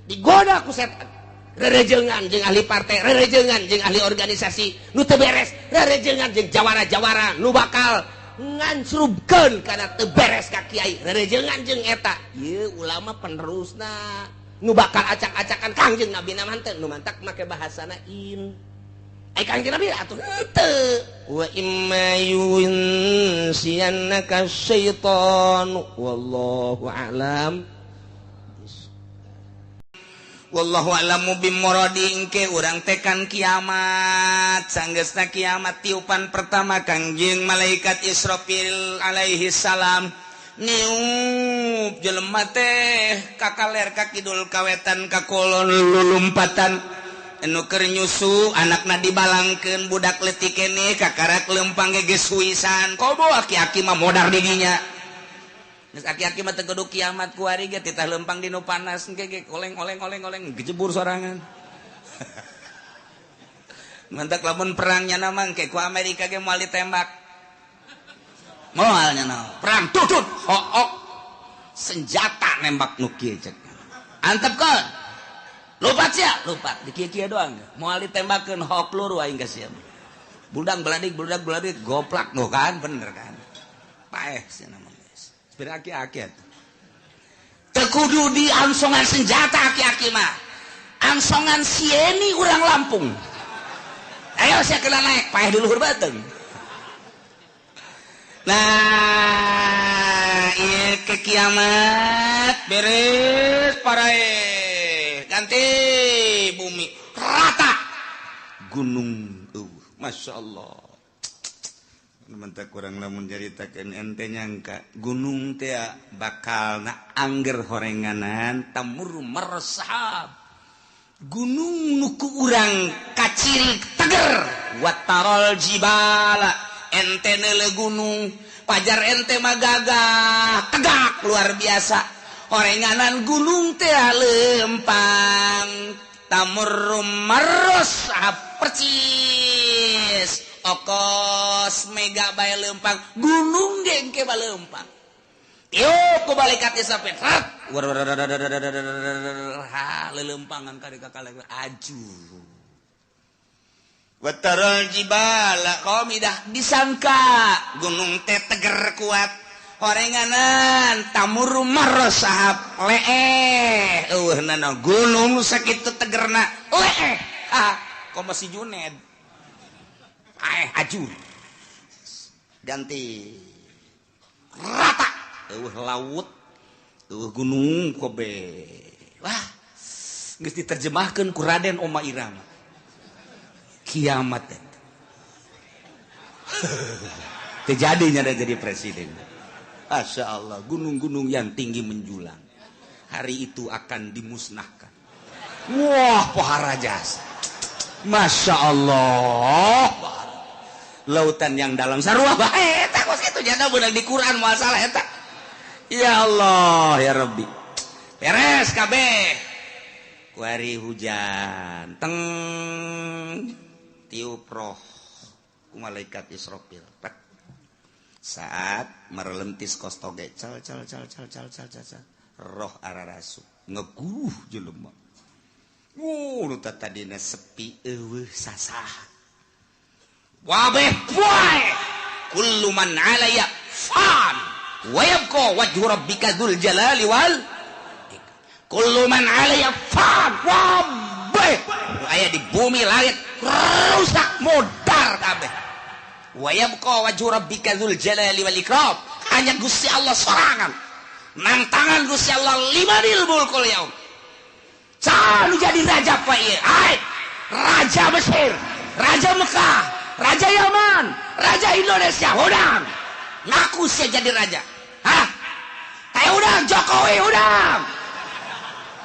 S1: Digoda ku setan. Rerejengan jeung ahli partai, rerejengan jeung ahli organisasi nu teu beres, rerejengan jeung jawara-jawara nu bakal ngancrubkeun kana teu beres ka kiai, rerejengan jeung eta. Ieu ulama penerusna nu bakal acak-acakan Kangjeng Nabi na mah nu mantak make bahasana in. Ai Kangjeng Nabi atuh henteu. Wa imma yunsiyannaka syaitan wallahu a'lam.
S2: Wallahu a'lamu bimuradi. Engke urang tekan kiamat, sanggeusna kiamat tiupan pertama Kangjeng malaikat Israfil alaihi salam niup jelema teh kakaler ka kidul kawetan ka kolon lulumpatan. Anu keur nyusu anakna dibalangkeun budak leutik keneh kakarak lempang ge geus huisan komo aki-aki mah modar didinya. Geus aki-aki mah teu kudu kiamat kuari ge titah lempang dinu panas engke ge oleng oleng oleng oleng gejebur sorangan. Mantak lamun perangnya mah engke ku Amerika ge moal ditembak. Moal nya perang tutut hook senjata nembak nu kieu cek. Antepkeun. Lupat sia, lupat di kieu-kieu doang. Moal ditembakeun hok peluru aing ka sia. Buldang beladik buldang beladik goplak no kan bener kan. Paeh sih nama geus. Sepeda aki-aki atuh. Teu kudu di angsongan senjata aki-aki mah. Angsongan sieni urang Lampung. Ayo sia kena naik paeh di luhur beuteung. Nah, ieu ke kiamat beres parae. Ganti bumi rata. Gunung Masya Allah. Mentak kurang lamun caritakeun ente nyangka gunung teh bakal na angger horenganan tamur mersahab. Gunung nu ku urang kaciri teger watarol jibala ente neule gunung pajar ente mah gagah tegak luar biasa horenganan gunung teh lempang tamur mersahab percis okos mega bae lempang gunung ge engke balempang tiup ku malaikat Israfil rat ha lelempangan ka kakak aju watarul jibala qamidah disangka gunung teh teger kuat horenganan tamur marosahab leeh eueuhnana gunung sakitu tegerna leeh ah komo si Juned ajur ganti rata eueuh laut eueuh gunung kobe wah geus diterjemahkeun ku Raden Oma Irama kiamat eta teu jadinya da jadi presiden. Masya Allah, gunung-gunung yang tinggi menjulang hari itu akan dimusnahkan. Wah, pohara jasa. Masya Allah, lautan yang dalam sarua bae eta kos kitu jana beunang di Quran moal salah eta. Ya Allah, ya Rabbi. Beres kabeh. Kuari hujan teng tiup roh ku malaikat Israfil. Pek. Saat merelentis kos toge cal cal cal cal cal cal cal roh ararasu ngeguh jelema. Nu tadina sepi eueuh sasah. Wabeh poe kullu man 'alayya fan wa yabqa wajhu rabbika dzul jalali wal kullu man 'alayya fan. Wabeh aya di bumi langit rusak modar kabeh. Wa yabqa wajhu rabbika dzul jalali wal ikram. Hanya Gusti Allah sorangan. Nang tangan Gusti Allah limanil mulkul yaum. Sanu jadi raja pak ieu. Hai, raja Mesir, raja Mekah, raja Yaman, raja Indonesia, udang. Ngaku saya jadi raja. Hah? Kayak udang Jokowi udang.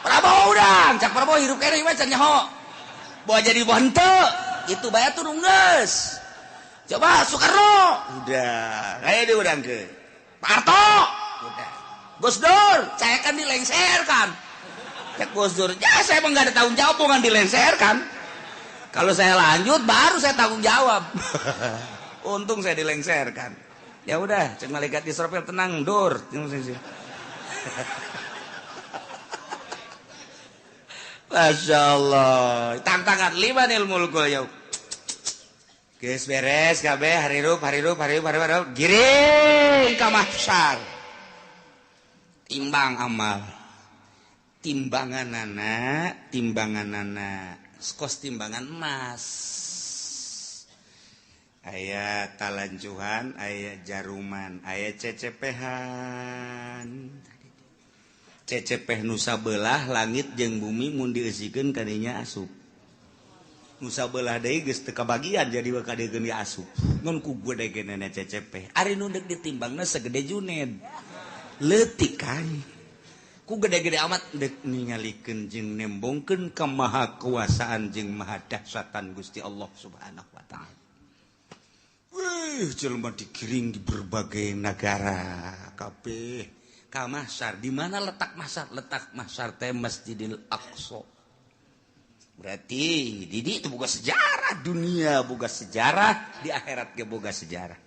S2: Prabowo udang, cak Prabowo hirup kene mah can nyaho. Bawa jadi henteu, itu bae turun geus. Coba Soekarno, udah, kayak diudang ke. Pak Harto, udah. Gus Dur, saya kan dilengserkan. Cak Gus Dur, ya saya emang gak ada tanggung jawab, bukan dilengserkan. Kalau saya lanjut, baru saya tanggung jawab. Untung saya dilengserkan. Ya udah, cek malaikat Israfil tenang, Dur. Masya Allah, tantangan limanil mulkul yaum. Geus beres kabeh harirup harirup harirup harirup giring ka mahsyar. Timbang amal. Timbanganana, timbanganana kos timbangan emas. Aya talanjuhan, aya jaruman, aya cecepehan. Cecepeh nu sabelah langit jeung bumi mun dieusikeun kadinya asup. Nusa belah deui geus teu kabagian jadi bakal dieun asup. Ngan ku gede-gedena cecepeh. Ari nu deuk ditimbangna segede Juned. Leutik kan. Ku gede-gede amat deuk ningalikeun jeung nembongkeun kemahakuasaan jeung maha dahsyatan Gusti Allah Subhanahu wa taala. Wih, jelema digiring di berbagai negara kabeh ka mahsyar. Di mana letak mahsyar? Letak mahsyar teh Masjidil Aqsa. Berarti Didi itu boga sejarah dunia, boga sejarah di akhirat ge boga sejarah.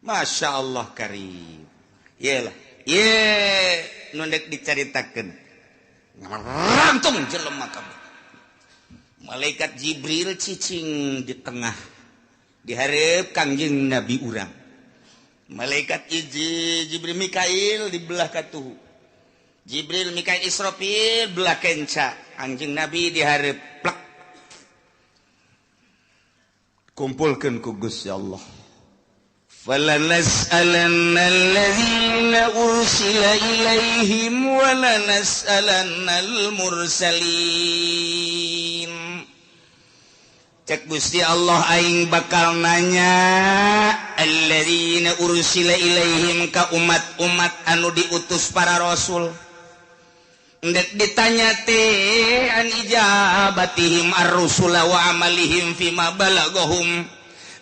S2: Masya Allah karim. Iyalah, ye nu deuk dicaritakeun. Ngarangtung jelema kabeh. Malaikat Jibril cicing di tengah Dihareup Kangjeng Nabi urang. Malaikat hiji Jibril Mikail di belah katuhu. Jibril Mikail Israfil belah kenca. Kangjeng Nabi dihareup plek. Kumpulkeun ku Gusti Allah. فَلَنَسْأَلَنَّ الَّذِينَ أُرْسِلَ إِلَيْهِمْ وَلَنَسْأَلَنَّ الْمُرْسَلِينَ. Cek Gusti Allah aing bakal nanya alladzina ursila ilaihim ka umat-umat anu diutus para rasul. Ndek ditanya teh an ijabatihim ar-rusula wa amalihim fima balagahum,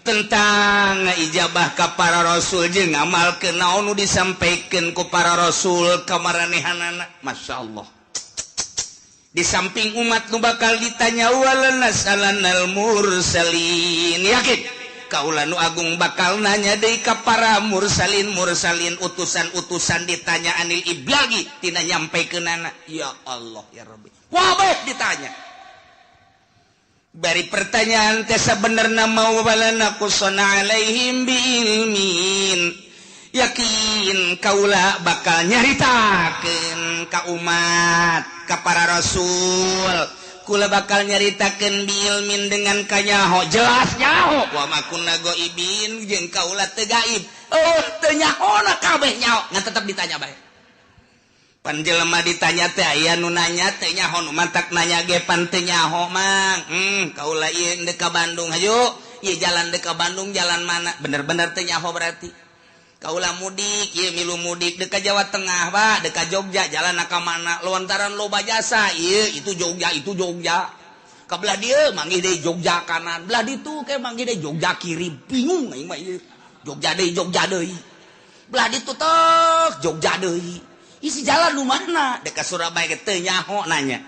S2: tentang ijabah ka para rasul jeung ngamalkeun naon nu disampaikeun ku para rasul ka maranehanana. Masya Allah. Di samping umat nu bakal ditanya walanas'alannal mursalin, yakin kaula nu agung bakal nanya deui ka para mursalin mursalin utusan-utusan ditanya anil iblagi tina nyampaikeunana. Ya Allah ya Rabbi, wabeh ditanya. Bari pertanyaan teh sabenerna mau walana qusana alaihim biilmin, yakin kaula bakal nyaritakeun ka umat ka para rasul, kula bakal nyaritakeun biilmin dengan kanyaho jelas nyaho wa ma kunna ghaibin jeung kaula teu gaib, oh teu nyahona kabeh nyaho ngan tetep ditanya bae. Pan jelema ditanya teh aya nu nanya teh nyaho nu mantak nanya ge pan teu nyaho mang. Kaula ieu deuk ka Bandung hayu, ieu jalan deuk ka Bandung jalan mana? Bener-bener teu nyaho berarti. Kaula mudik ieu milu mudik deuk ka Jawa Tengah Pak, deuk ka Jogja jalan ka mana? Lontaran loba jasa ieu itu Jogja itu Jogja. Ka belah dieu manggih deui Jogja kanan, belah ditu ke manggih deui Jogja kiri, bingung aing mah ieu. Jogja deui Jogja deui. Belah ditu tek Jogja deui. Isi jalan lu mana? Deka Surabaya teu nyaho nanya.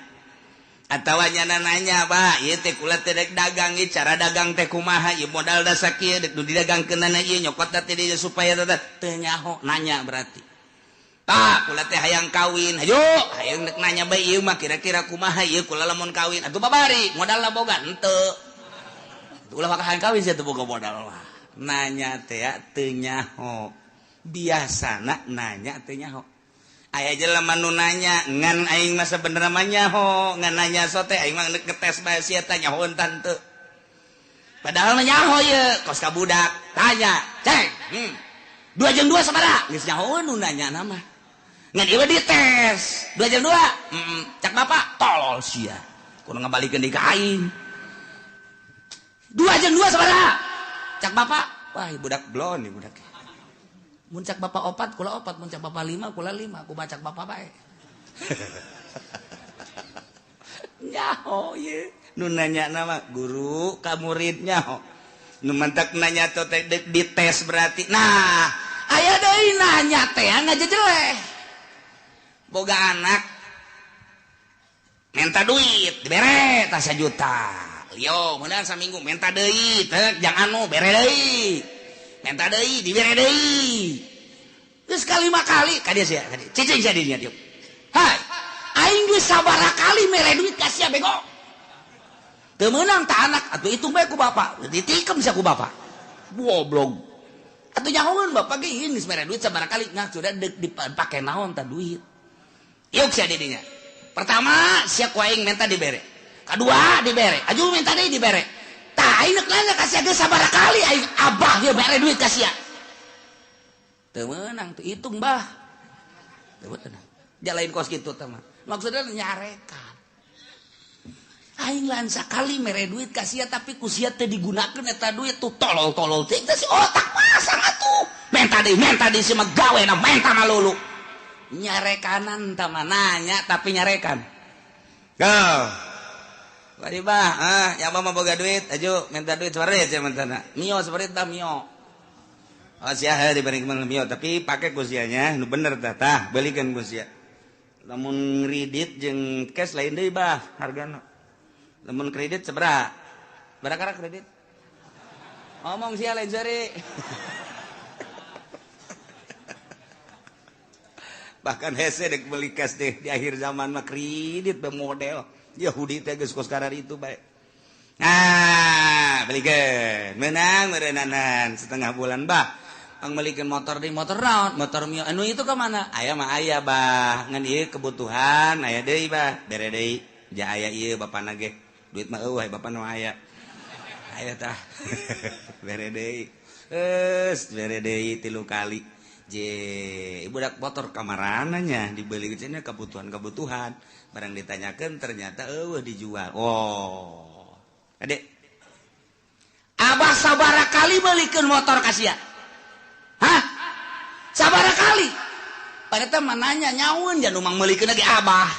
S2: Atawa nyana nanya, Pak, ieu teh kula teh rek dagang ieu cara dagang teh kumaha? Ieu modal da sakieu dek nu didagangkeunana ieu nyokot teh dieu supaya teu nyaho nanya berarti. Pak, kula teh hayang kawin. Hayu, hayang dek nanya bae ieu mah kira-kira kumaha ieu kula lamun kawin. Atuh babari, modalna boga henteu. Ulah maka hayang kawin sia teu boga modal mah. Nanya teh teu nyaho. Biasana nanya teu nyaho. Aya jelema nu nanya ngan aing mah sabenerna mah nyaho, ngan nanya sote aing mah ngetes bae sia teh nyaho tante. Padahal mah nyaho ieu kos ka budak, tanya, "Ceng, 2 jeung 2 sabaraha?" Geus nyaho nu nanya na mah. Ngan ieu dites, 2 jeung 2. Cak bapak, tolol sia. Kudu ngabalikeun deui ka aing. 2 jeung 2 sabaraha? Cak bapak, wah budak blon ieu budak. Mun cak bapak opat, kula opat, mun cak bapak lima, kula lima, ku bacak bapak bae. Nyaho ye, nu nanya nama guru ka murid nyaho. Nu mantak nanya teh dites berarti. Nah, aya deui nanya teh ngajejeleh. Boga anak minta duit, dibere tah 1 juta. Lio, meunang saminggu minta deui, teh jang anu bere deui. Minta deui, dibere deui. Geus kalima kali ka dieu sia, ka dieu. Cicing sia dinya dieu. Hai, aing geus sabaraha kali mere duit ka sia bego. Teu meunang ta anak, atuh hitung bae ku bapak. Ditikem sia ku bapak. Goblok. Atuh nyahoeun bapak ge ieu geus mere duit sabaraha kali, nah sudah deuk dipake naon ta duit. Yuk sia di dinya. Pertama sia ku aing minta dibere. Kadua dibere, aju minta deui dibere. Tah aing neuk nanya ka sia geus sabaraha kali aing abah ieu mere duit ka sia. Teu meunang tuh hitung bah. Teu meunang. Jalain kos kitu teh mah. Maksudna nyarekan. Aing lain sakali mere duit ka sia tapi ku sia teu digunakeun eta duit tuh tolol-tolol teh si otak pasang atuh. Menta deui si mah gawena menta malulu. Nyarekanan tah mah nanya tapi nyarekan. Go. Bari bah, ya mah boga duit, aju minta duit separit sia mentana. Mio separit tah mio. Oh sia heuh diberi mio tapi pake ku sianya nu bener tah tah belikeun ku sia. Lamun kredit jeung cash lain deui bah hargana. Lamun kredit sabaraha? Barakara kredit? Ngomong sia lain sore. Bahkan hese dek beli cash deh di akhir zaman mah kredit be model Yahudi teh geus kos karar itu bae. Nah, belikeun meunang meureunnanan setengah bulan bah pangmelikeun motor di motor naon motor mio anu itu ka mana aya mah aya bah ngan ieu kebutuhan aya deui bah bere deui ja aya ieu bapana ge duit mah eueuh bapana mah aya aya tah bere deui geus bere deui 3 kali je budak motor kamarananya dibeli cenah kebutuhan-kebutuhan barang ditanyakeun ternyata eueuh dijual. Oh adek abah sabara kali belikeun motor ka sia? Hah? Sabara kali? Pada mah nanya nyaun jangan umang melikeun lagi abah.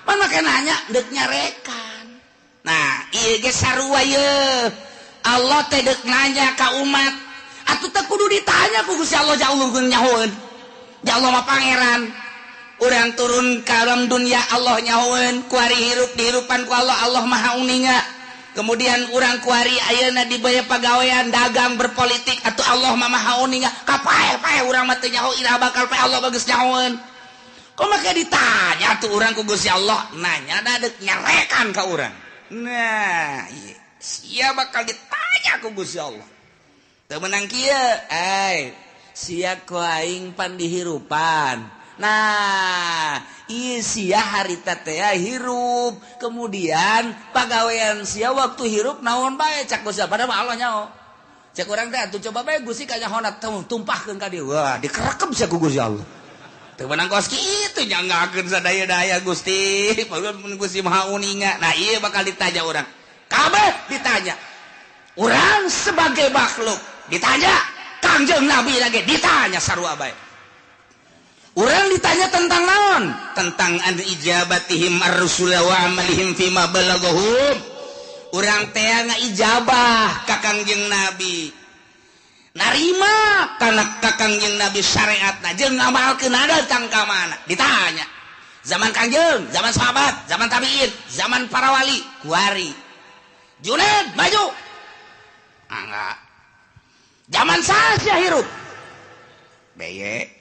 S2: Mana make nanya deuk nyarekan. Nah, ieu ge sarua ye. Allah teh deuk nanya ka umat. Atuh teh kudu ditanya ku Gusti Allah jauh nyahoeun. Ya Allah mah pangeran. Urang turun ka alam dunia Allah nyahoeun, kuari hirup dihirupan ku Allah, Allah Maha Uninga. Kemudian urang kuari ayeuna dibaya pagawean dagang berpolitik atuh Allah mah Maha Uninga. Kapae-pae urang mah teu nyaho iraha bakal pae Allah bagus nyahoeun. Kok make ditanya tuh urang ku Gusti Allah, nanya da deuk nyarekan ka urang. Nah, ieu sia bakal ditanya ku Gusti Allah. Teu meunang kieu, ai sia ku aing pan dihirupan. Nah, ieu sia harita teh hirup, kemudian pagawean sia waktu hirup naon bae cak Gusti padahal mah Allah nyaho. Cek urang teh atuh coba bae Gusti ka nyahona tumpahkeun ka dieu. Wah, dikerekep sia ku Gusti Allah. Teu meunang kos kitu nyanggakeun sadaya-daya Gusti, mun Gusti Maha Uninga. Nah, ieu bakal ditanya urang. Kabeh ditanya. Urang sebagai makhluk ditanya, Kangjeng Nabi lagi ditanya sarua bae. Urang ditanya tentang naon? Tentang an ijabatihim ar-rusul wa amalihim fima balaghum. Urang teh ngaijabah ka Kangjeng Nabi. Narima kana ka Kangjeng Nabi syariatna jeung ngamalkeun datang ka mana? Ditanya. Zaman Kangjeng, zaman sahabat, zaman tabiin, zaman para wali, kuari. Junaid maju. Enggak. Zaman saha hirup? Beye.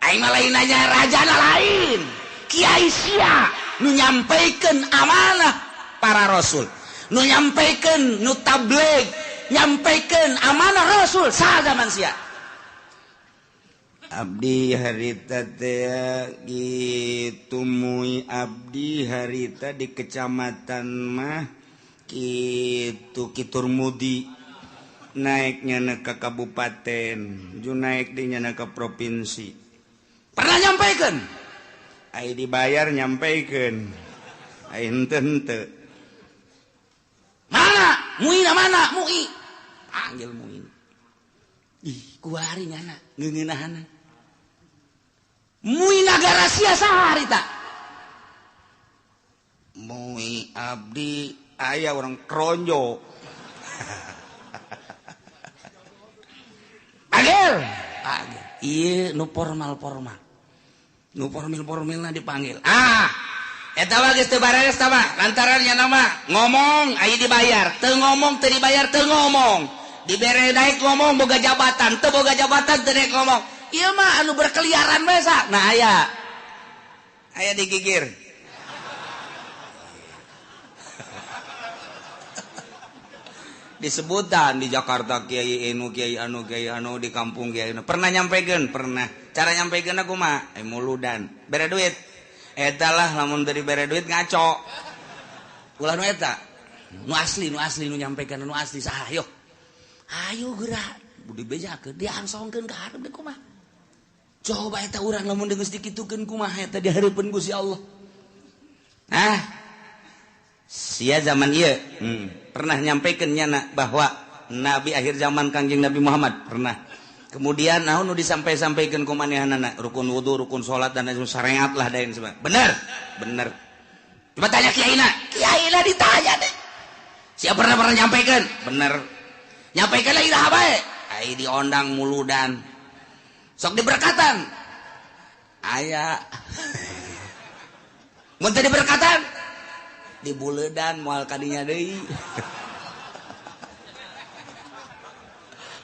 S2: Aing mah lain nanya rajana lain. Kiai sia nu nyampaikan amanah para rasul, nu nyampaikan nu tabligh, nyampaikan amanah rasul saha zaman sia. Abdi harita teh kitu mui abdi harita di kecamatan mah kitu Kiturmudi naiknya ke kabupaten, ju naik dinya ke provinsi. Pernah nyampaikan? Ai dibayar nyampaikan. Ai henteu henteu. Mana? Muina mana? Mui. Panggil Muin. Ih, kuari nyana ngeungeunahana. Mui nagara sia saha harita? Mui abdi aya orang Kronjo. Panggil. Panggil. Ieu nu formal-formal. Nu formil-formilna dipanggil. Ah, eta mah geus teu bareres tah mah. Lantaran nya nama ngomong aya dibayar, teu ngomong teu dibayar teu ngomong. Dibere naik ngomong boga jabatan, teu boga jabatan teu naik ngomong. Ieu mah anu berkeliaran bae sa. Nah aya. Aya digigir. Disebutan di Jakarta kiai anu kiai anu kiai anu di kampung kiai anu. Pernah nyampekeun? Pernah. Cara nyampekeun aku mah muludan. Bere duit. Eta lah lamun dari bere duit ngaco. Ulah nu eta. Nu asli nu nyampekeun nu asli saha yo. Ayo geura dibejakeun diangsongkeun ka hareup deui kumaha. Coba eta urang lamun geus dikitukeun kumaha eta di hareupeun Gusti Allah. Ah. Sia zaman ieu. Pernah nyampaikan nyana bahwa Nabi akhir zaman Kangjeng Nabi Muhammad pernah. Kemudian naon nu disampai-sampaikan ku manehanana rukun wudu, rukun salat dan lain syariat lah dain sebagainya. Bener? Bener. Coba tanya kiaina. Kiaina ditanya deh. Siapa pernah nyampaikan? Bener. Nyampaikan lah iraha bae. Ai diondang muludan. Sok diberkatan. Aya. Mun teu diberkatan dibuledan moal kadinya deui.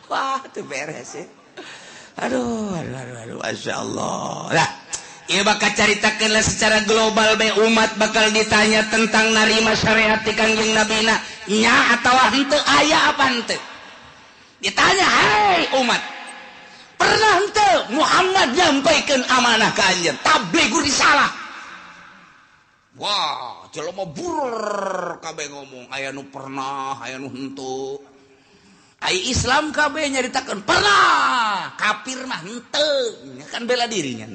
S2: Wah, teu beres ya. Aduh, aduh, aduh, aduh, Masya Allah. Lah, ieu bakal caritakeun lah secara global bae umat bakal ditanya tentang narima syariat ti Kangjeng Nabina. Nya atawa henteu aya apa henteu? Ditanya, "Hei umat, pernah henteu Muhammad nyampaikan amanah ka anjeun? Tablighu risalah." Wah, jelema burur kabeh ngomong, aya nu pernah, aya nu henteu. Ai Islam kabeh nyaritakeun pernah, kafir mah henteu, kan bela dirinya.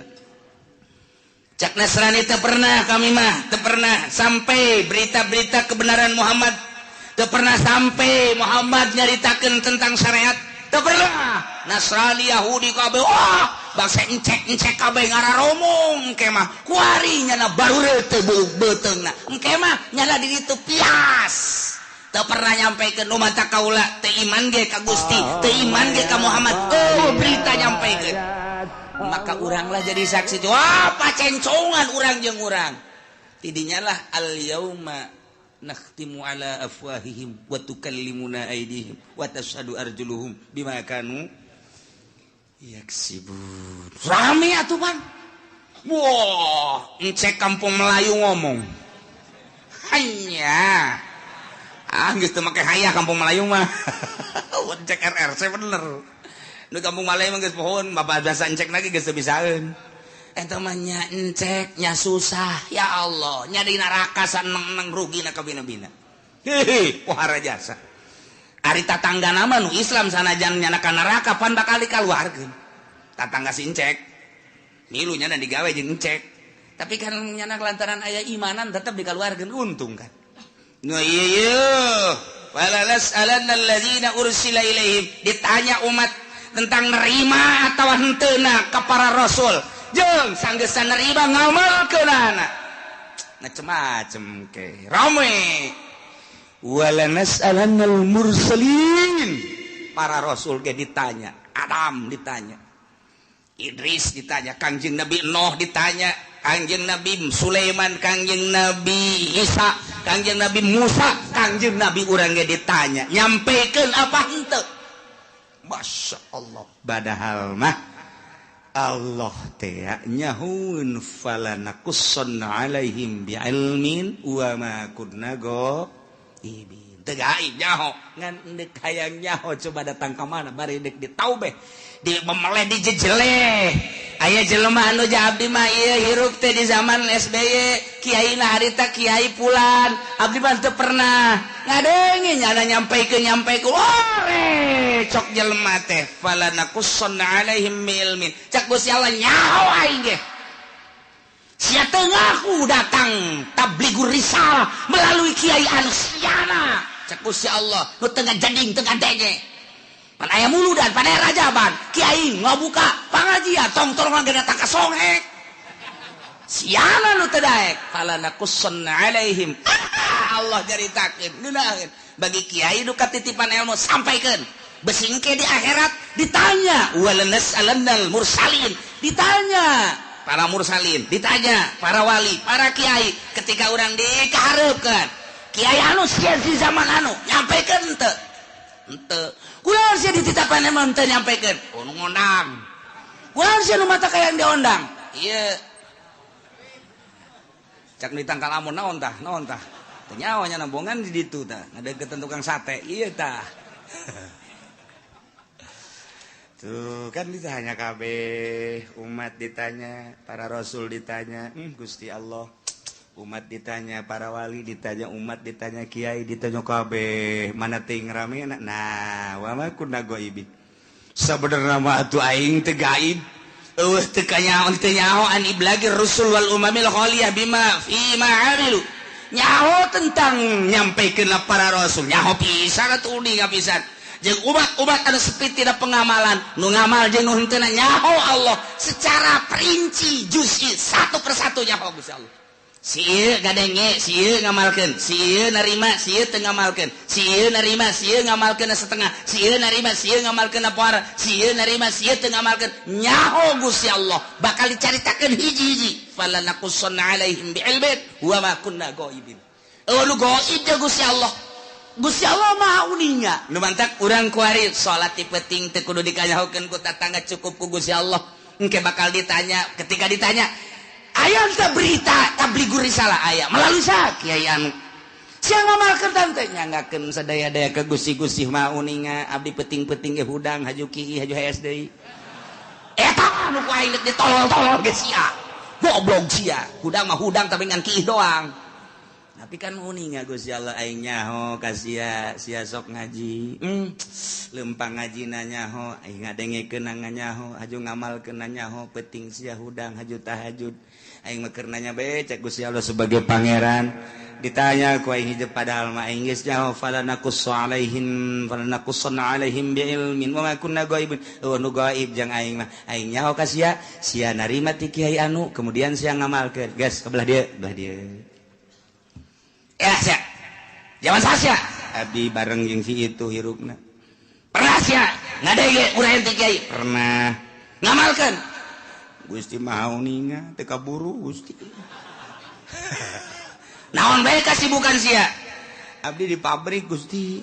S2: Cak Nasrani teu pernah, kami mah teu pernah sampai berita-berita kebenaran Muhammad, teu pernah sampai Muhammad nyaritakeun tentang syariat, teu pernah. Nasrani, Yahudi kabeh, wah, bangsa encek-encek kabeh ngararomong engke mah kuari nyana baru teu beuteungna. Engke mah nyana di ditu pias. Teu pernah nyampaikan nu mata kaula teu iman ge ka Gusti, teu iman ge ka Muhammad. Oh, berita nyampaikan. Maka uranglah jadi saksi. Wah, pacencongan urang jeung urang. Tidinya lah al yauma nakhtimu ala afwahihim wa tukallimuna aydihim wa tashhadu arjuluhum bima kanu yaksibun. Rame atuh pan. Wah, encek kampung Melayu ngomong. Hanya ah geus teu make hayah kampung Melayu mah. Encek RRC bener. Nu kampung Melayu mah geus pohon, bapak biasa encek lagi geus teu bisaeun. Eta mah nya encek nya susah, ya Allah, nya di neraka saneng-neng rugi na kabina-bina. Hehe, pohara jasa. Ari tatangga nama nu Islam sanajan nyana ka neraka pan bakal dikaluarkeun. Tatangga si encek. Milu nyana digawe jeung encek. Tapi kan nyana lantaran aya imanan tetep dikaluarkeun, untung kan. Nu ieu ieu, wala nas'alanna alladzina ursila ilaihim, ditanya umat tentang nerima atau henteuna ka para rasul. Jeung sanggeusna nerima ngamalkeunana. Macem-macem ke. Rame. Wala nas'alannal mursalin. Para rasul ge ditanya, Adam ditanya, Idris ditanya, Kangjeng Nabi Nuh ditanya, Kangjeng Nabi Sulaiman, Kangjeng Nabi Isa, Kangjeng Nabi Musa, Kangjeng Nabi urang ge ditanya, nyampekeun apa henteu? Masya Allah. Padahal mah Allah teh nyahueun falanakussanna alaihim bi'ilmin wa ma kunna ghaibin. Teu gaib nyaho, ngan deuk hayang nyaho coba datang ka mana bari deuk ditaubeh, di memeleh dijejeleh. Aya jelema anu abdi mah ieu hirup teh di zaman SBY, kiai na harita kiai pulan, abdi mah teu pernah ngadenge nyana nyampaikeun ore cok jelema teh falanakussanna alaihim bi'ilmin. Cak Gusti Allah nyaho aing ge. Sia teu ngaku datang tablighur risalah melalui kiai anu siana. Cak Gusti Allah nu teu ngajading teu ngadenge. Pan aya muludan, pan aya rajaban, kiai ngabuka pangajian tong-tong ge datang ka songhek. Siana nu teu daek falanakussanna alaihim. Allah caritakeun ngeunaheun bagi kiai nu katitipan ilmu sampaikeun. Besingke di akhirat ditanya walanas'alannal mursalin, ditanya para mursalin, ditanya para wali, para kiai ketika urang dikahareupeun. Kiai anu sia di zaman anu nyampaikan henteu. Henteu. Kunaon sia dititapan emang teu nyampaikan? Oh, nu ngondang. Kunaon sia nu mata kayang diondang? Ieu. Cak ditangkal amun naon tah? Naon tah? Teu nyawa nya nambongan di ditu tah. Ngadeukeutan tukang sate. Ieu tah. Tuh kan ditanya kabeh, umat ditanya, para rasul ditanya, Gusti Allah. Umat ditanya, para wali ditanya, umat ditanya, kiai ditanya kabeh, mana ting rame nah, wa ma kunna ghaibin. Sabenerna mah atuh aing teu gaib. Eueuh teu kanyaho teu nyaho an iblagir rusul wal umamil khaliyah bima fi ma amilu. Nyaho tentang nyampaikeun para rasul, nyaho pisan atuh uninga pisan. Jeung umat-umat anu sepi tina pengamalan, nu ngamal jeung nu henteu nyaho Allah secara perinci juz'i satu persatu nyaho Gusti Allah. Si ieu gadenge, si ieu ngamalkeun, si ieu narima, si ieu teu ngamalkeun, si ieu narima, si ieu ngamalkeun setengah, si ieu narima, si ieu ngamalkeun poara, si ieu narima, si ieu teu ngamalkeun. Nyaho Gusti Allah bakal dicaritakeun hiji-hiji. Falanakussanna alaihim bi'ilmin wa ma kunna ghaibin. Eueuh nu gaib jeung Gusti Allah. Gusti Allah Maha uninga. Nu mantak urang kuari salat ti peuting teu kudu dikanyahokeun ku tatangga, cukup ku Gusti Allah. Engke bakal ditanya, ketika ditanya aya teu berita tablighur risalah aya melalui sa kiai anu. Sia ngamalkeun tante nyanggakeun sadaya-daya ke gusi-gusi mah uninga abdi peting-peting ge hudang haju kiih haju hees deui. Eta nu ku aing deuk ditolol-tolol ge sia. Goblok sia. Hudang mah hudang tapi ngan kiih doang. Tapi kan uninga Gusti Allah aing nyaho ka sia, sia sok ngaji. Lempang ngajina nyaho, aing ngadengekeun nyaho, haju ngamalkeun nyaho, peting sia hudang haju tahajud. Aing mah keur nanya bae cek Gusti Allah sebagai pangeran. Ditanya ku aing hijab padahal mah aing geus nyaho fala naqussu alaihim fala naqussanna alaihim bi ilmin wa ma kunna ghaibin. Oh nu gaib jang aing mah. Aing nyaho ka sia, sia narima ti kiai anu kemudian sia ngamalkeun. Geus kebelah dieu, belah dieu. Ya sia. Zaman sia. Abdi bareng jeung si itu hirupna. Pernah sia ngadege urang ti kiai? Pernah. Ngamalkeun. Gusti Maha uninga teu kaburu Gusti. Naon bae kasibukan sia? Abdi di pabrik Gusti.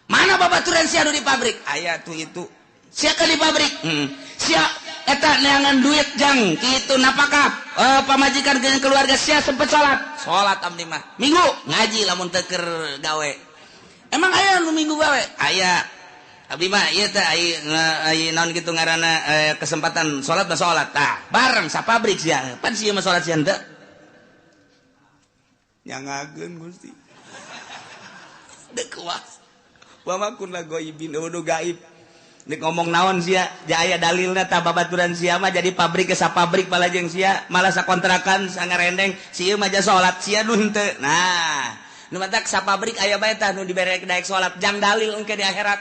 S2: Mana babaturan sia nu di pabrik? Aya tuh itu. Sia ke di pabrik? Sia eta neangan duit jang kitu napakah pamajikan jeung keluarga sia sempet salat. Salat abdi mah. Minggu ngaji lamun teu keur gawe. Emang aya nu minggu gawe? Aya. Abdi mah ieu teh ai naon kitu ngaranna kesempatan salat mah salat. Tah, bareng sa pabrik sia. Pan sia mah salat sia henteu. Nyangakeun Gusti. Deuk kuas. Wa ma kunna ghaibin nu gaib. Nek ngomong naon sia, aya dalilna tah babaturan sia mah jadi pabrik ke sapabrik balajeng sia, malah sakontrakan sangarendeng, si ieu mah ja salat sia nu henteu. Nah, nu matak sapabrik aya bae tah nu dibere daek salat jang dalil engke di akhirat.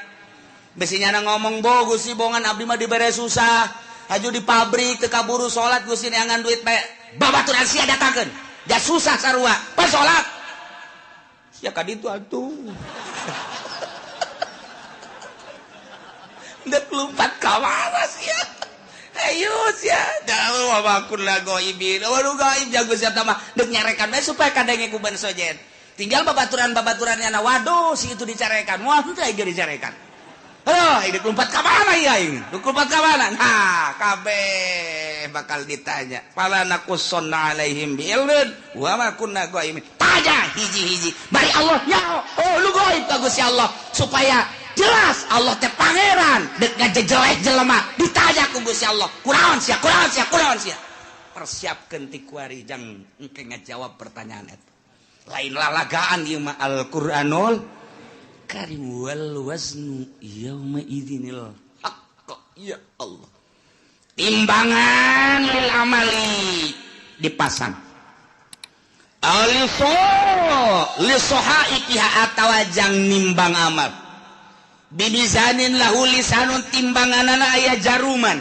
S2: Besi nyana ngomong bo Gusti bongan abdi mah dibere susah, haju di pabrik teu kaburu salat Gusti neangan duit bae. Babaturan sia datangkeun. Ja susah sarua, pas salat. Sia ka ditu atuh. Dek lompat ka mana sia? Ayo sia, dah wa ma kunna ghaibin. Waduh gaib jago sia mah dek nyarekan bae supaya kadenge ku ban sojen. Tinggal babaturan-babaturannya na waduh si itu dicarekan. Wah henteu aing dicarekan. Aduh, dek lompat ka mana ieu aing? Dek lompat ka mana? Nah, kabeh bakal ditanya. Fala naqussanna alaihim bi ilmin wa ma kunna ghaibin. Tanya hiji-hiji. Bari Allah nyaho. Oh lu gaib ka Gusti Allah supaya jelas Allah teh pangeran dek ngajejelek jelema ditanya ku Gusti Allah kunaon sia kunaon sia kunaon sia persiapkeun ti kuari jang engke ngajawab pertanyaan eta lain lalagaan ieu mah Al-Qur'anul Karim wal waznu yauma idzinil haqq. Ya Allah, timbangan lil amali dipasang aliso lisoha ikiha atawa jang nimbang amal bibizanin lahu lisanun timbanganana aya jaruman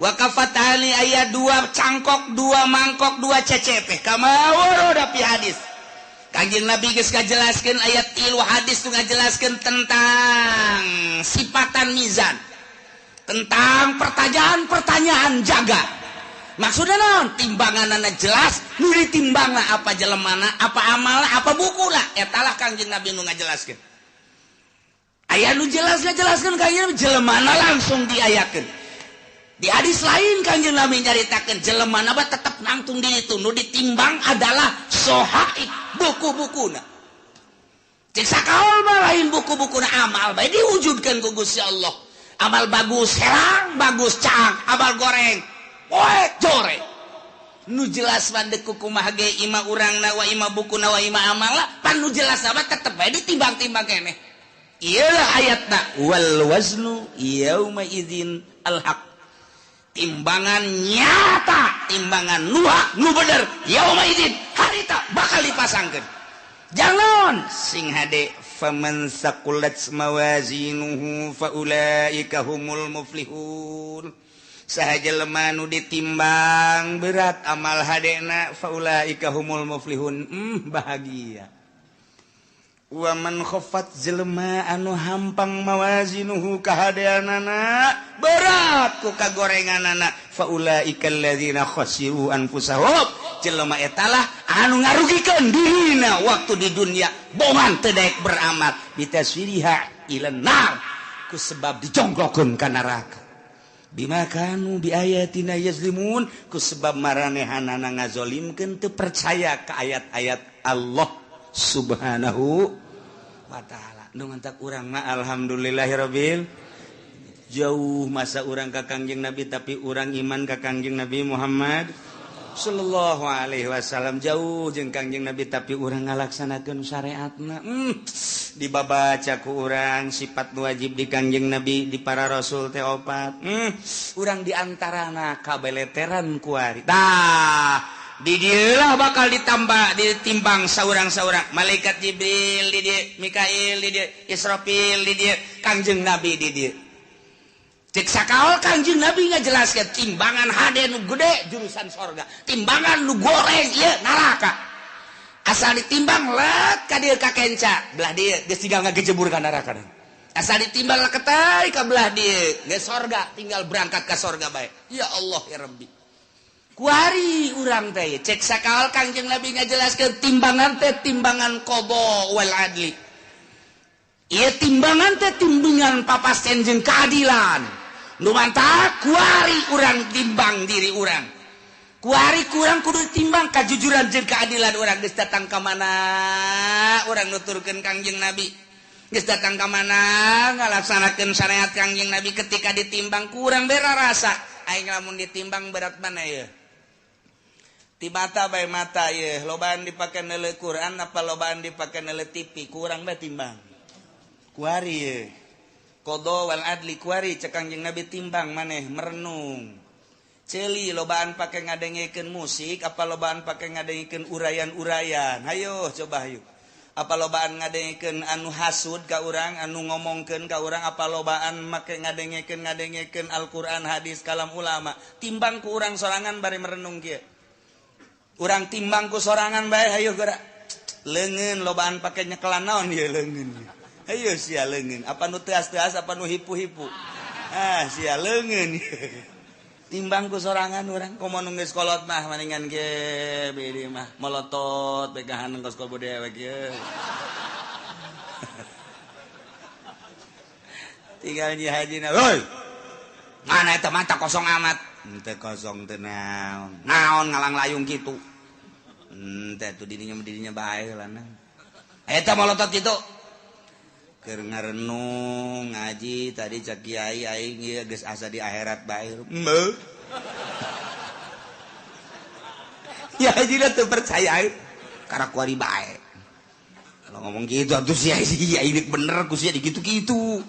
S2: wa kafatani aya dua cangkok dua mangkok dua cecepe kama warada fi hadis. Kanjeng Nabi geus ngajelaskeun ayat 3 hadis tu ngajelaskeun tentang sifatan mizan, tentang pertanyaan-pertanyaan jaga. Maksudna naon? Timbanganana jelas, nu ditimbangna apa jelemana, apa amalna, apa bukuna. Eta lah Kanjeng Nabi nu ngajelaskeun. Aya nu jelas ngajelaskeun kanjeng jelemana langsung diayakeun. Di hadis lain kanjeng Nabi nyaritakeun jelemana mah tetep nangtung di itu, nu ditimbang adalah sohaib buku-bukuna. Cek sakaol mah lain buku-bukuna amal bae diwujudkeun ku Gusti Allah. Amal bagus herang, bagus caang, amal goreng poek joreng. Nu jelas mah deuk kumaha ge ima urangna wa ima bukuna wa ima amalna, pan nu jelas mah tetep bae ditimbang-timbang keneh. Iyalah ayatna wal waznu yauma idzin al haq. Timbangan nyata, timbangan nu hak nu bener yauma idzin harita bakal dipasangkeun. Jangan sing hade faman saqulat mawazinuhu faulaika humul muflihun. Saha jelema nu ditimbang berat amal hadena faulaika humul muflihun. Bahagia. Wa man khaffat jelema anu hampang mawazinuhu kahadeanana berat ku kagorenganana faulaika alladzina khasiru anfusahum. Jelema eta lah anu ngarugikeun dirina waktu di dunia bongan teu daek beramal bitaswiriha ilan nar ku sebab dijongklokeun ka neraka bima kanu biayatina yazlimun ku sebab maranehanana ngazolimkeun teu percaya ka ayat-ayat Allah. Subhanahu wa ta'ala. Nu mantak urang mah alhamdulillahirabbil jauh masa urang ka Kangjeng Nabi tapi urang iman ka Kangjeng Nabi Muhammad sallallahu alaihi wasallam jauh jeung Kangjeng Nabi tapi urang ngalaksanakeun syariatna. Dibabaca ku urang sifat wajib di Kangjeng Nabi di para rasul teh opat. Urang diantarana kabeleteran kuari. Tah, di dieu bakal ditambah ditimbang saurang-saurang. Malaikat Jibril di dieu, Mikail di dieu, Israfil di dieu, Kangjeng Nabi di dieu. Cek sakaol Kangjeng Nabi ngajelaskeun timbangan hade nu gede jurusan sorga, timbangan nu goreng ieu neraka. Asal ditimbang let ka dieu ka kenca, belah dieu geus tinggal ngagejebur ka neraka. Asal ditimbang leketai ka belah dieu geus sorga, tinggal berangkat ka sorga bae. Ya Allah ya Rabbi. Kuari urang teh cek sakaol Kangjeng Nabi ngajelaskeun timbangan teh timbangan qada wal adli. Ieu timbangan teh timbangan papasten jeung keadilan. Nu mantak kuari urang timbang diri urang. Kuari kurang kudu timbang kajujuran jeung keadilan urang geus datang ka mana urang nuturkeun Kangjeng Nabi. Geus datang ka mana ngalaksanakeun syariat Kangjeng Nabi ketika ditimbang kurang bera rasa. Aing lamun ditimbang berat mana ieu? Ti mata bae mata ieu, lobaan dipake neuleuh Quran apa lobaan dipake neuleuh TV, kurang bae timbang. Kuari ieu. Qada wal adli kuari cek Kangjeng Nabi timbang maneh merenung. Ceuli lobaan pake ngadengekeun musik apa lobaan pake ngadengekeun urayan-urayan. Hayo coba hayu. Apa lobaan ngadengekeun anu hasud ka urang, anu ngomongkeun ka urang, apa lobaan make ngadengekeun Al-Qur'an, hadis, kalam ulama. Timbang ku urang sorangan bari merenung kieu. Urang timbang ku sorangan bae hayu geura. Leungeun lobaan pake nyekelan naon ieu leungeun. Ayo sia leungeun, apa nu teas-teas apa nu hipu-hipu. Ah sia leungeun. Timbang ku sorangan urang komo nu geus kolot mah maningan ge beureum mah molotot begahan kos kobo dewek ieu. Tinggal nyi hajina, "Hoi. Mana eta mata kosong amat?" Henteu kosong teu naon. Naon ngalang layung kitu. Henteu atuh dirinya bae lah. Eta molotot kitu. Keur ngarenung ngaji tadi cak kiai aing ieu geus asa di akhirat bae. Heuh. Ya haji teu percaya aing karena kuari bae. Kalau ngomong gitu atuh sia sia ini bener ku sia digitu-gitu.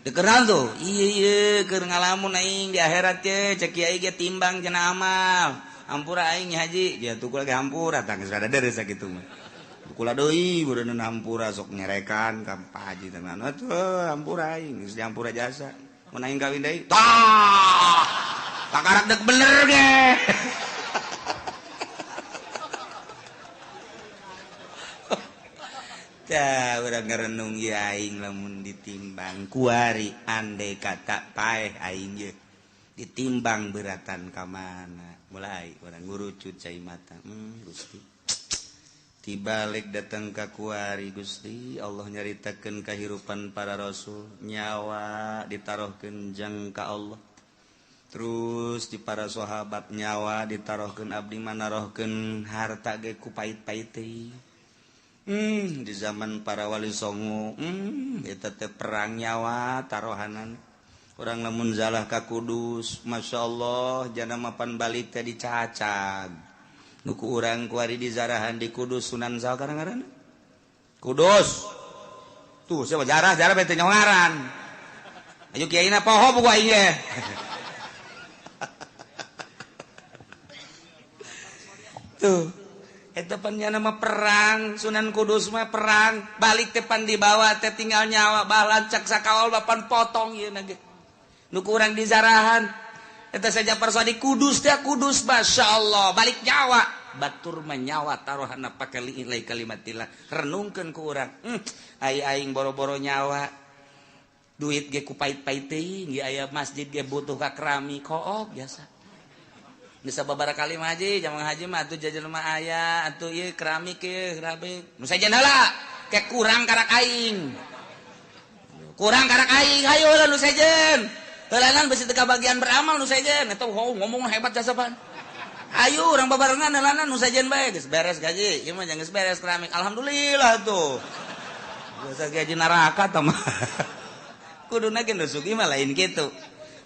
S2: Dikeran tuh. Ieu ieu keur ngalamun aing di akhirat ye cak kiai ge timbang cenah amal. Hampura aing haji, dia tuh lagi hampura tah geus rada deres sakitu mah. Kula deui beureun hampura sok nyerekan ka Pak Haji teh atuh hampura aing geus dihampura jasa mun aing kawin deui tah takarak deuk bener ge. Tah urang ngarenung ieu aing lamun ditimbang kuari andai kata paeh aing ye ditimbang beratan ka mana mulai urang ngurucut cai mata Gusti tibalik datang ka kuari Gusti Allah nyaritakeun kahirupan para rasul nyawa ditarohkeun jang ka Allah terus di para sahabat nyawa ditarohkeun abdi manarohkeun harta ge ku pait-pait teh. Di zaman para wali songo eta teh perang nyawa tarohanan urang lamun zalah ka Kudus masyaallah jana mapan balik teh dicacag nuku urang kuari di zarahan di Kudus Sunan saha ngaranna Kudus tuh siapa jarah jarah bete nyongaran ayo kiaina poho buku aing ge. Tuh eta pan nya nama perang Sunan Kudus mah perang balik teh pan dibawa teh tinggal nyawa balancak sakaol bapan potong ieu na ge nuku urang di zarahan eta saja persadi Kudus teh Kudus masyaallah balik nyawa batur menyawa taruhana pake liilai kalimatillah renungkeun ku urang ai aing boro-boro nyawa duit ge ku pait-pait teuing ge aya masjid ge butuh ka keramik kook biasa bisa babara kali mah haji jamang haji mah atuh jajan mah aya atuh ieu keramik ieu keramik nu sejen heula ke kurang karak aing hayu heula nu sejen heulanan besi teu kabagian beramal nu sejen eta ngomong hebat jasa pan Ayo urang babarengan heulana nu sajen bae geus beres gaji. Ieu mah geus beres keramik. Alhamdulillah tuh. Biasa gaji neraka tah mah. Kuduna ge nu sugih mah lain kitu.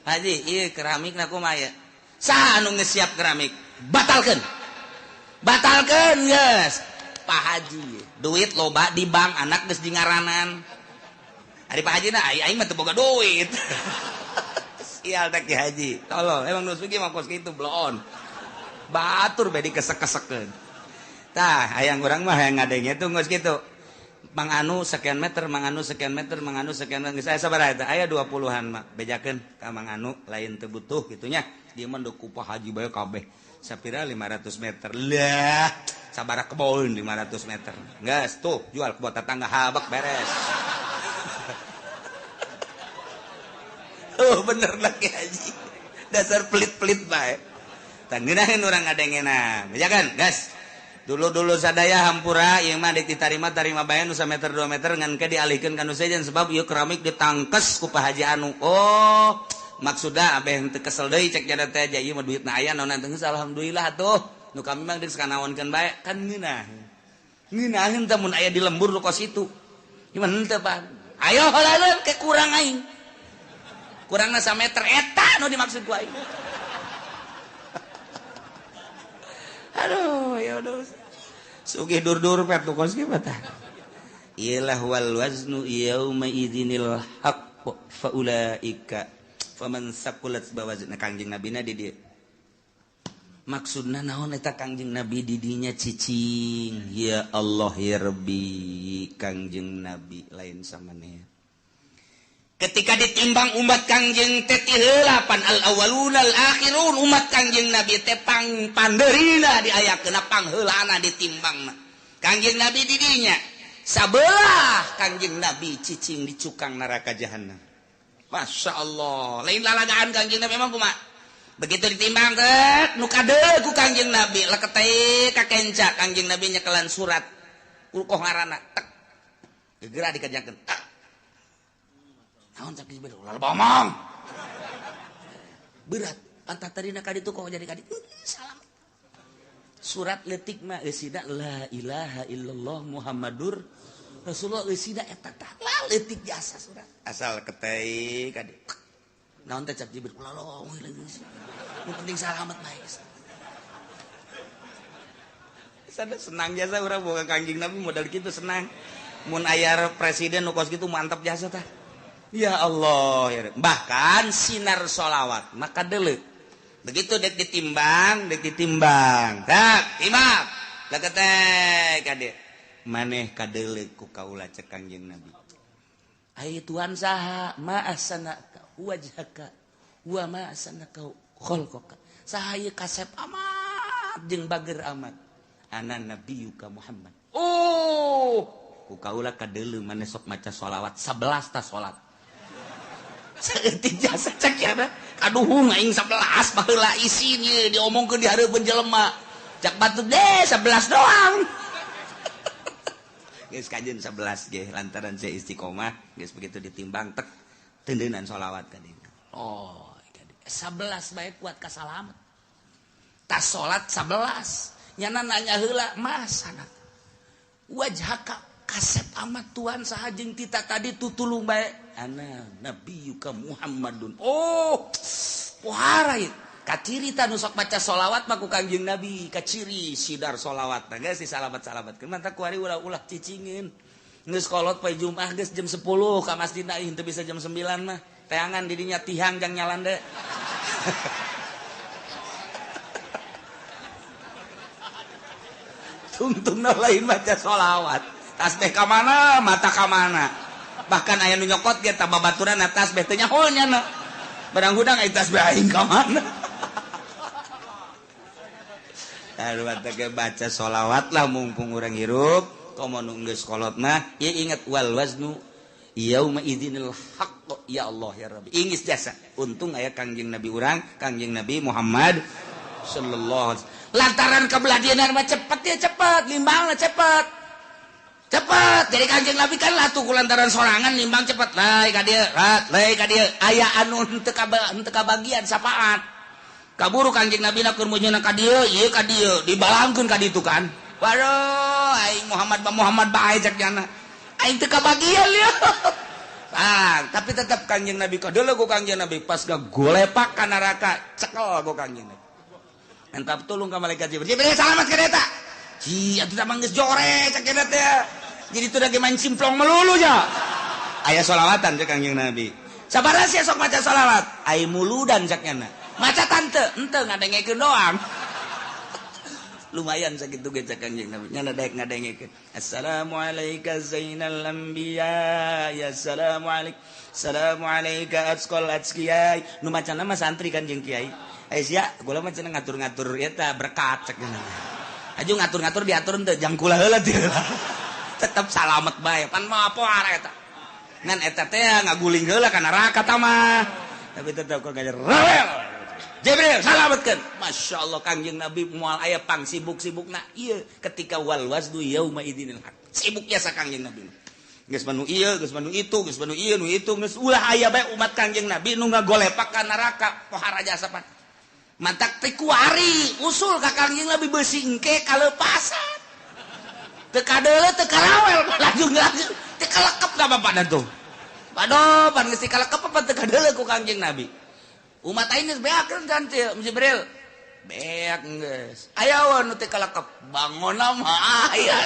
S2: Haji, ieu keramikna kumaha ya? Saha anu geus siap keramik? Batalkeun. Batalkeun geus. Pak Haji, duit loba di bank, anak geus dingaranan. Ari Pak Haji na aing mah teu boga duit. Sial teh Ki Haji. Tolol, emang nu sugih mah kos kitu bloon. Batur bae dikesek-kesekeun. Tah, hayang urang mah hayang ngadenge tuh geus kitu. Mang anu sekian meter, mang anu sekian meter, mang anu sekian meter. Geus aya sabaraha eta? Aya 20-an mah. Bejakeun ka mang anu lain teu butuh kitu nya. Ieu mah ku Pak Haji bae kabeh. Sapira 500 meter. Lah, sabaraha kebon 500 meter. Geus tuh jual kebon tetangga habek beres. Oh bener lah Ki Haji. Dasar pelit-pelit bae. Tah ngeunaheun urang ngadengena. Bejakeun, geus. Dulu-dulu sadaya hampura ieu mah deuk ditarima tarima bae nu sameter 2 meter ngan ke dialihkeun ka nu sejen sebab ieu keramik ditangkes ku Pak Haji anu. Oh, maksudna abeh teu kesel deui cek jada teh aja ieu mah duitna aya naon teh geus alhamdulillah atuh. Nu kami mah geus kanaonkeun bae kan ngeunah. Ngeunaheun teh mun aya di lembur nu kos itu. Gimana henteu Pak? Ayo heula ke kurang aing. Kurangna sameter eta nu dimaksud ku aing. Aduh, ya udah. Sugih dur-dur pet nu kos kieu tah. Ilah wal waznu yauma idzinil haqq fa ulaika faman saqulat bawazna. Kangjeng Nabina di dieu. Maksudna naon eta Kangjeng Nabi di dinya cicing? Ya Allah ya Rabbi, Kangjeng Nabi lain samaneh. Ketika ditimbang umat Kangjeng teh ti heula pan al awwalun al akhirun, umat Kangjeng Nabi teh pang pandeurina diayakeun pangheulana ditimbangna. Kangjeng Nabi di dinya sabelah Kangjeng Nabi cicing di cukang neraka jahanam. Masya Allah, lain lalagaan Kangjeng Nabi emang kumaha? Begitu ditimbang teh nu kadeul ku Kangjeng Nabi leketeh ka kenca Kangjeng Nabi nyekelan surat ulkoh ngaranna tek gegera dikajakeun. Naon cak Jibril ulah bomong. Berat, pantat tadina ka ditu kok jadi ka ditu. Salam. Surat leutik mah eusina la ilaha illallah Muhammadur Rasulullah eusina eta tah leutik jasa surat. Asal ketei ka ditu. Naon teh cak Jibril ulah lomong geus. Nu penting salamet bae. Sana senang jasa urang boga Kangjeng Nabi modal kitu senang. Mun aya presiden nu kos kitu mantap jasa tah. Ya Allah, ya. Bahkan sinar sholawat maka deuleu. Begitu dek ditimbang, tak timbang. Leketek kade. Maneh kadeuleu ku kaula cek Kangjeng Nabi. Ai Tuhan saha ma ahsanaka wajhaka wa ma ahsanaka khalqaka. Saha ieu kasep amat jeung bager amat. Ana nabiyuka Muhammad. Oh, ku kaula kadeuleu maneh sok maca sholawat 11 ta salat. Saeutik jasa cek ya kaduhung aing 11 baheula isin ieu diomongkeun di hareupeun jelema. Cak batu deh 11 doang. Geus kajeun 11 ge lantaran saya istiqomah geus begitu ditimbang tek tendeunan sholawat ka dieu. Oh, 11 bae kuat ka salamet. Tas salat 11 nyana nanya heula mas anak. Wajhaka kasep amat Tuhan saha jeung tita tadi tutulung bae. Ana nabiyuka Muhammadun. Oh, pohara ieu. Kaciri ta nu sok maca sholawat mah ku Kangjeng Nabi, kaciri sidar sholawat. Nah geus disalamat-salamatkeun. Mantap ku ari ulah-ulah cicingeun. Geus kolot poe Jumat geus jam 10 ka masjid aing teu bisa jam 9 mah. Teangan di dinya tihang jang nyalande. Tungtungna lain maca sholawat. Tasbih ka mana, mata ka mana. Bahkan aya nu nyokot ge ta babaturan tasbih teh nyaho nya. Barang hudang aya tasbih aing ka mana. Aduh teh baca sholawat lah mumpung urang hirup, komo nu geus kolot mah ieu inget wal waznu yauma idzinil haqq ya Allah ya Rabbi. Ingis jasa. Untung aya Kangjeng Nabi urang, Kangjeng Nabi Muhammad sallallahu alaihi wasallam. Lantaran kabeladianan mah cepet ya cepet, limbangna cepet. Cepet jadi Kangjeng Nabi kan latuh ku lantaran sorangan nimbang cepet lae ka dieu, rat lae ka dieu. Aya anu henteu kabagian sapaat. Kaburu Kangjeng Nabi na keur meunyeuna ka dieu, ieu ka dieu, dibalangkeun ka ditu kan. Waduh, aing Muhammad ba Muhammad bae cek nyana. Aing teu kabagian ieu. Ah, tapi tetap Kangjeng Nabi kadeuleu ku Kangjeng Nabi pas gagolepak ka neraka, cekel ku Kangjeng Nabi. Entap tulung ka malaikat Jibril. Jibril salamat ka eta. Ci, atuh mah geus jore cek eta teh. Jadi teu lagi main simplong melulu nya. Aya sholawatan cek Kangjeng Nabi. Sabaraha sia sok maca sholawat? Ai muludan cek nyana. Maca tante, henteu ngadengekeun doang. Lumayan sakitu ge cek Kangjeng Nabi. Nyana daek ngadengekeun. Assalamualaika zainal anbiya, ya assalamualaik. Assalamualaika atqal atqiyai. Nu macana mah santri kan jeung kiai. Ai sia, kula mah cenah ngatur-ngatur eta berkat cek nyana. Aju ngatur-ngatur diatur henteu jang kula heula teu. Tetep salamet bae. Pan mah apa eta. Ngan eta teh ngaguling heula ka neraka ta mah. Tapi tetep kok gajer rawel. Jibril salametkeun. Masya Allah Kangjeng Nabi moal aya pang sibuk-sibukna ieu ketika wal waznu yauma idzinil haq. Sibuk jasa Kangjeng Nabi. Geus manu ieu, geus manu itu, geus manu ieu, nu itu, geus ulah aya bae umat Kangjeng Nabi nu ngagolepak ka neraka pohara jasa pan. Mantak teh kuari usul ka Kangjeng Nabi beusi engke kalepasan. Teu kadeuleu teu karawel laju-laju teu kalekep ka bapakna tuh. Waduh, pan geus kalekep apa teu kadeuleu ku Kangjeng Nabi. Umat aing geus beak kan teu Jibril. Beak geus. Aya we nu teu kalekep, bangonna mah aya.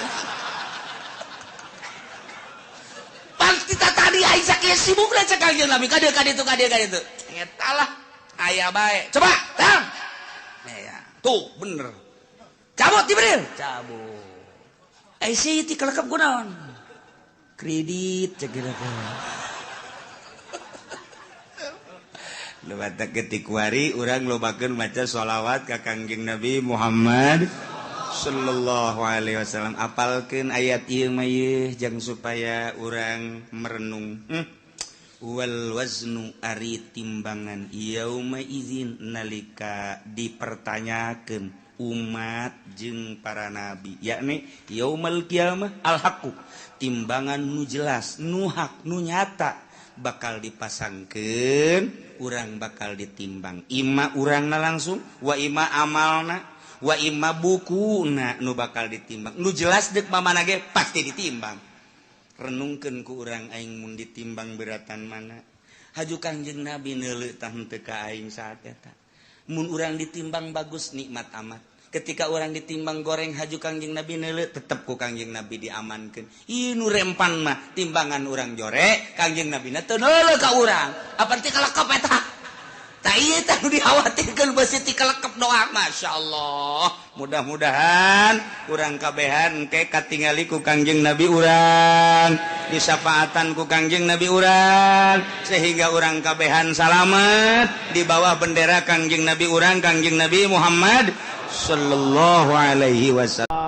S2: Pan kita tadi aing sakieu sibukna cek Kangjeng Nabi ka dieu ka ditu ka dieu ka ditu. Eta lah aya bae. Coba, tang. Ya, tuh bener. Cabut Jibril, cabut. Ai si teu kalekep kunaon? Kredit cek teh. Lewat ketikwari urang lobakeun maca sholawat ka Kangjeng Nabi Muhammad sallallahu alaihi wasallam. Apalkeun ayat ieu mah ieu jang supaya urang merenung. Wal waznu ari timbangan yauma idzin nalika dipertanyakeun umat jeung para nabi, yakni yaumal qiyamah al haqqu, timbangan nu jelas, nu hak, nu nyata bakal dipasangkeun, urang bakal ditimbang. Ima urangna langsung, wa ima amalna, wa ima bukuna nu bakal ditimbang. Nu jelas deuk mamana ge pasti ditimbang. Renungkeun ku urang aing mun ditimbang beratan mana. Haju Kangjeng Nabi neuleuh tah henteu ka aing saat eta. Mun urang ditimbang bagus nikmat amat. Ketika orang ditimbang goreng haju Kangjeng Nabi neuleuh tetep ku Kangjeng Nabi diamankeun. Ieu nu rempan mah timbangan urang jore, Kangjeng Nabi na teu neuleuh ka urang. Apa teh kalekep eta? Tah ieu teh nu dikhawatirkeun beusi ti kalekep doang. Masyaallah. Mudah-mudahan urang kabehan engke katingali ku Kangjeng Nabi urang, disafaatan ku Kangjeng Nabi urang, sehingga urang kabehan salamet di bawah bendera Kangjeng Nabi urang, Kangjeng Nabi Muhammad sallallahu alaihi wasallam.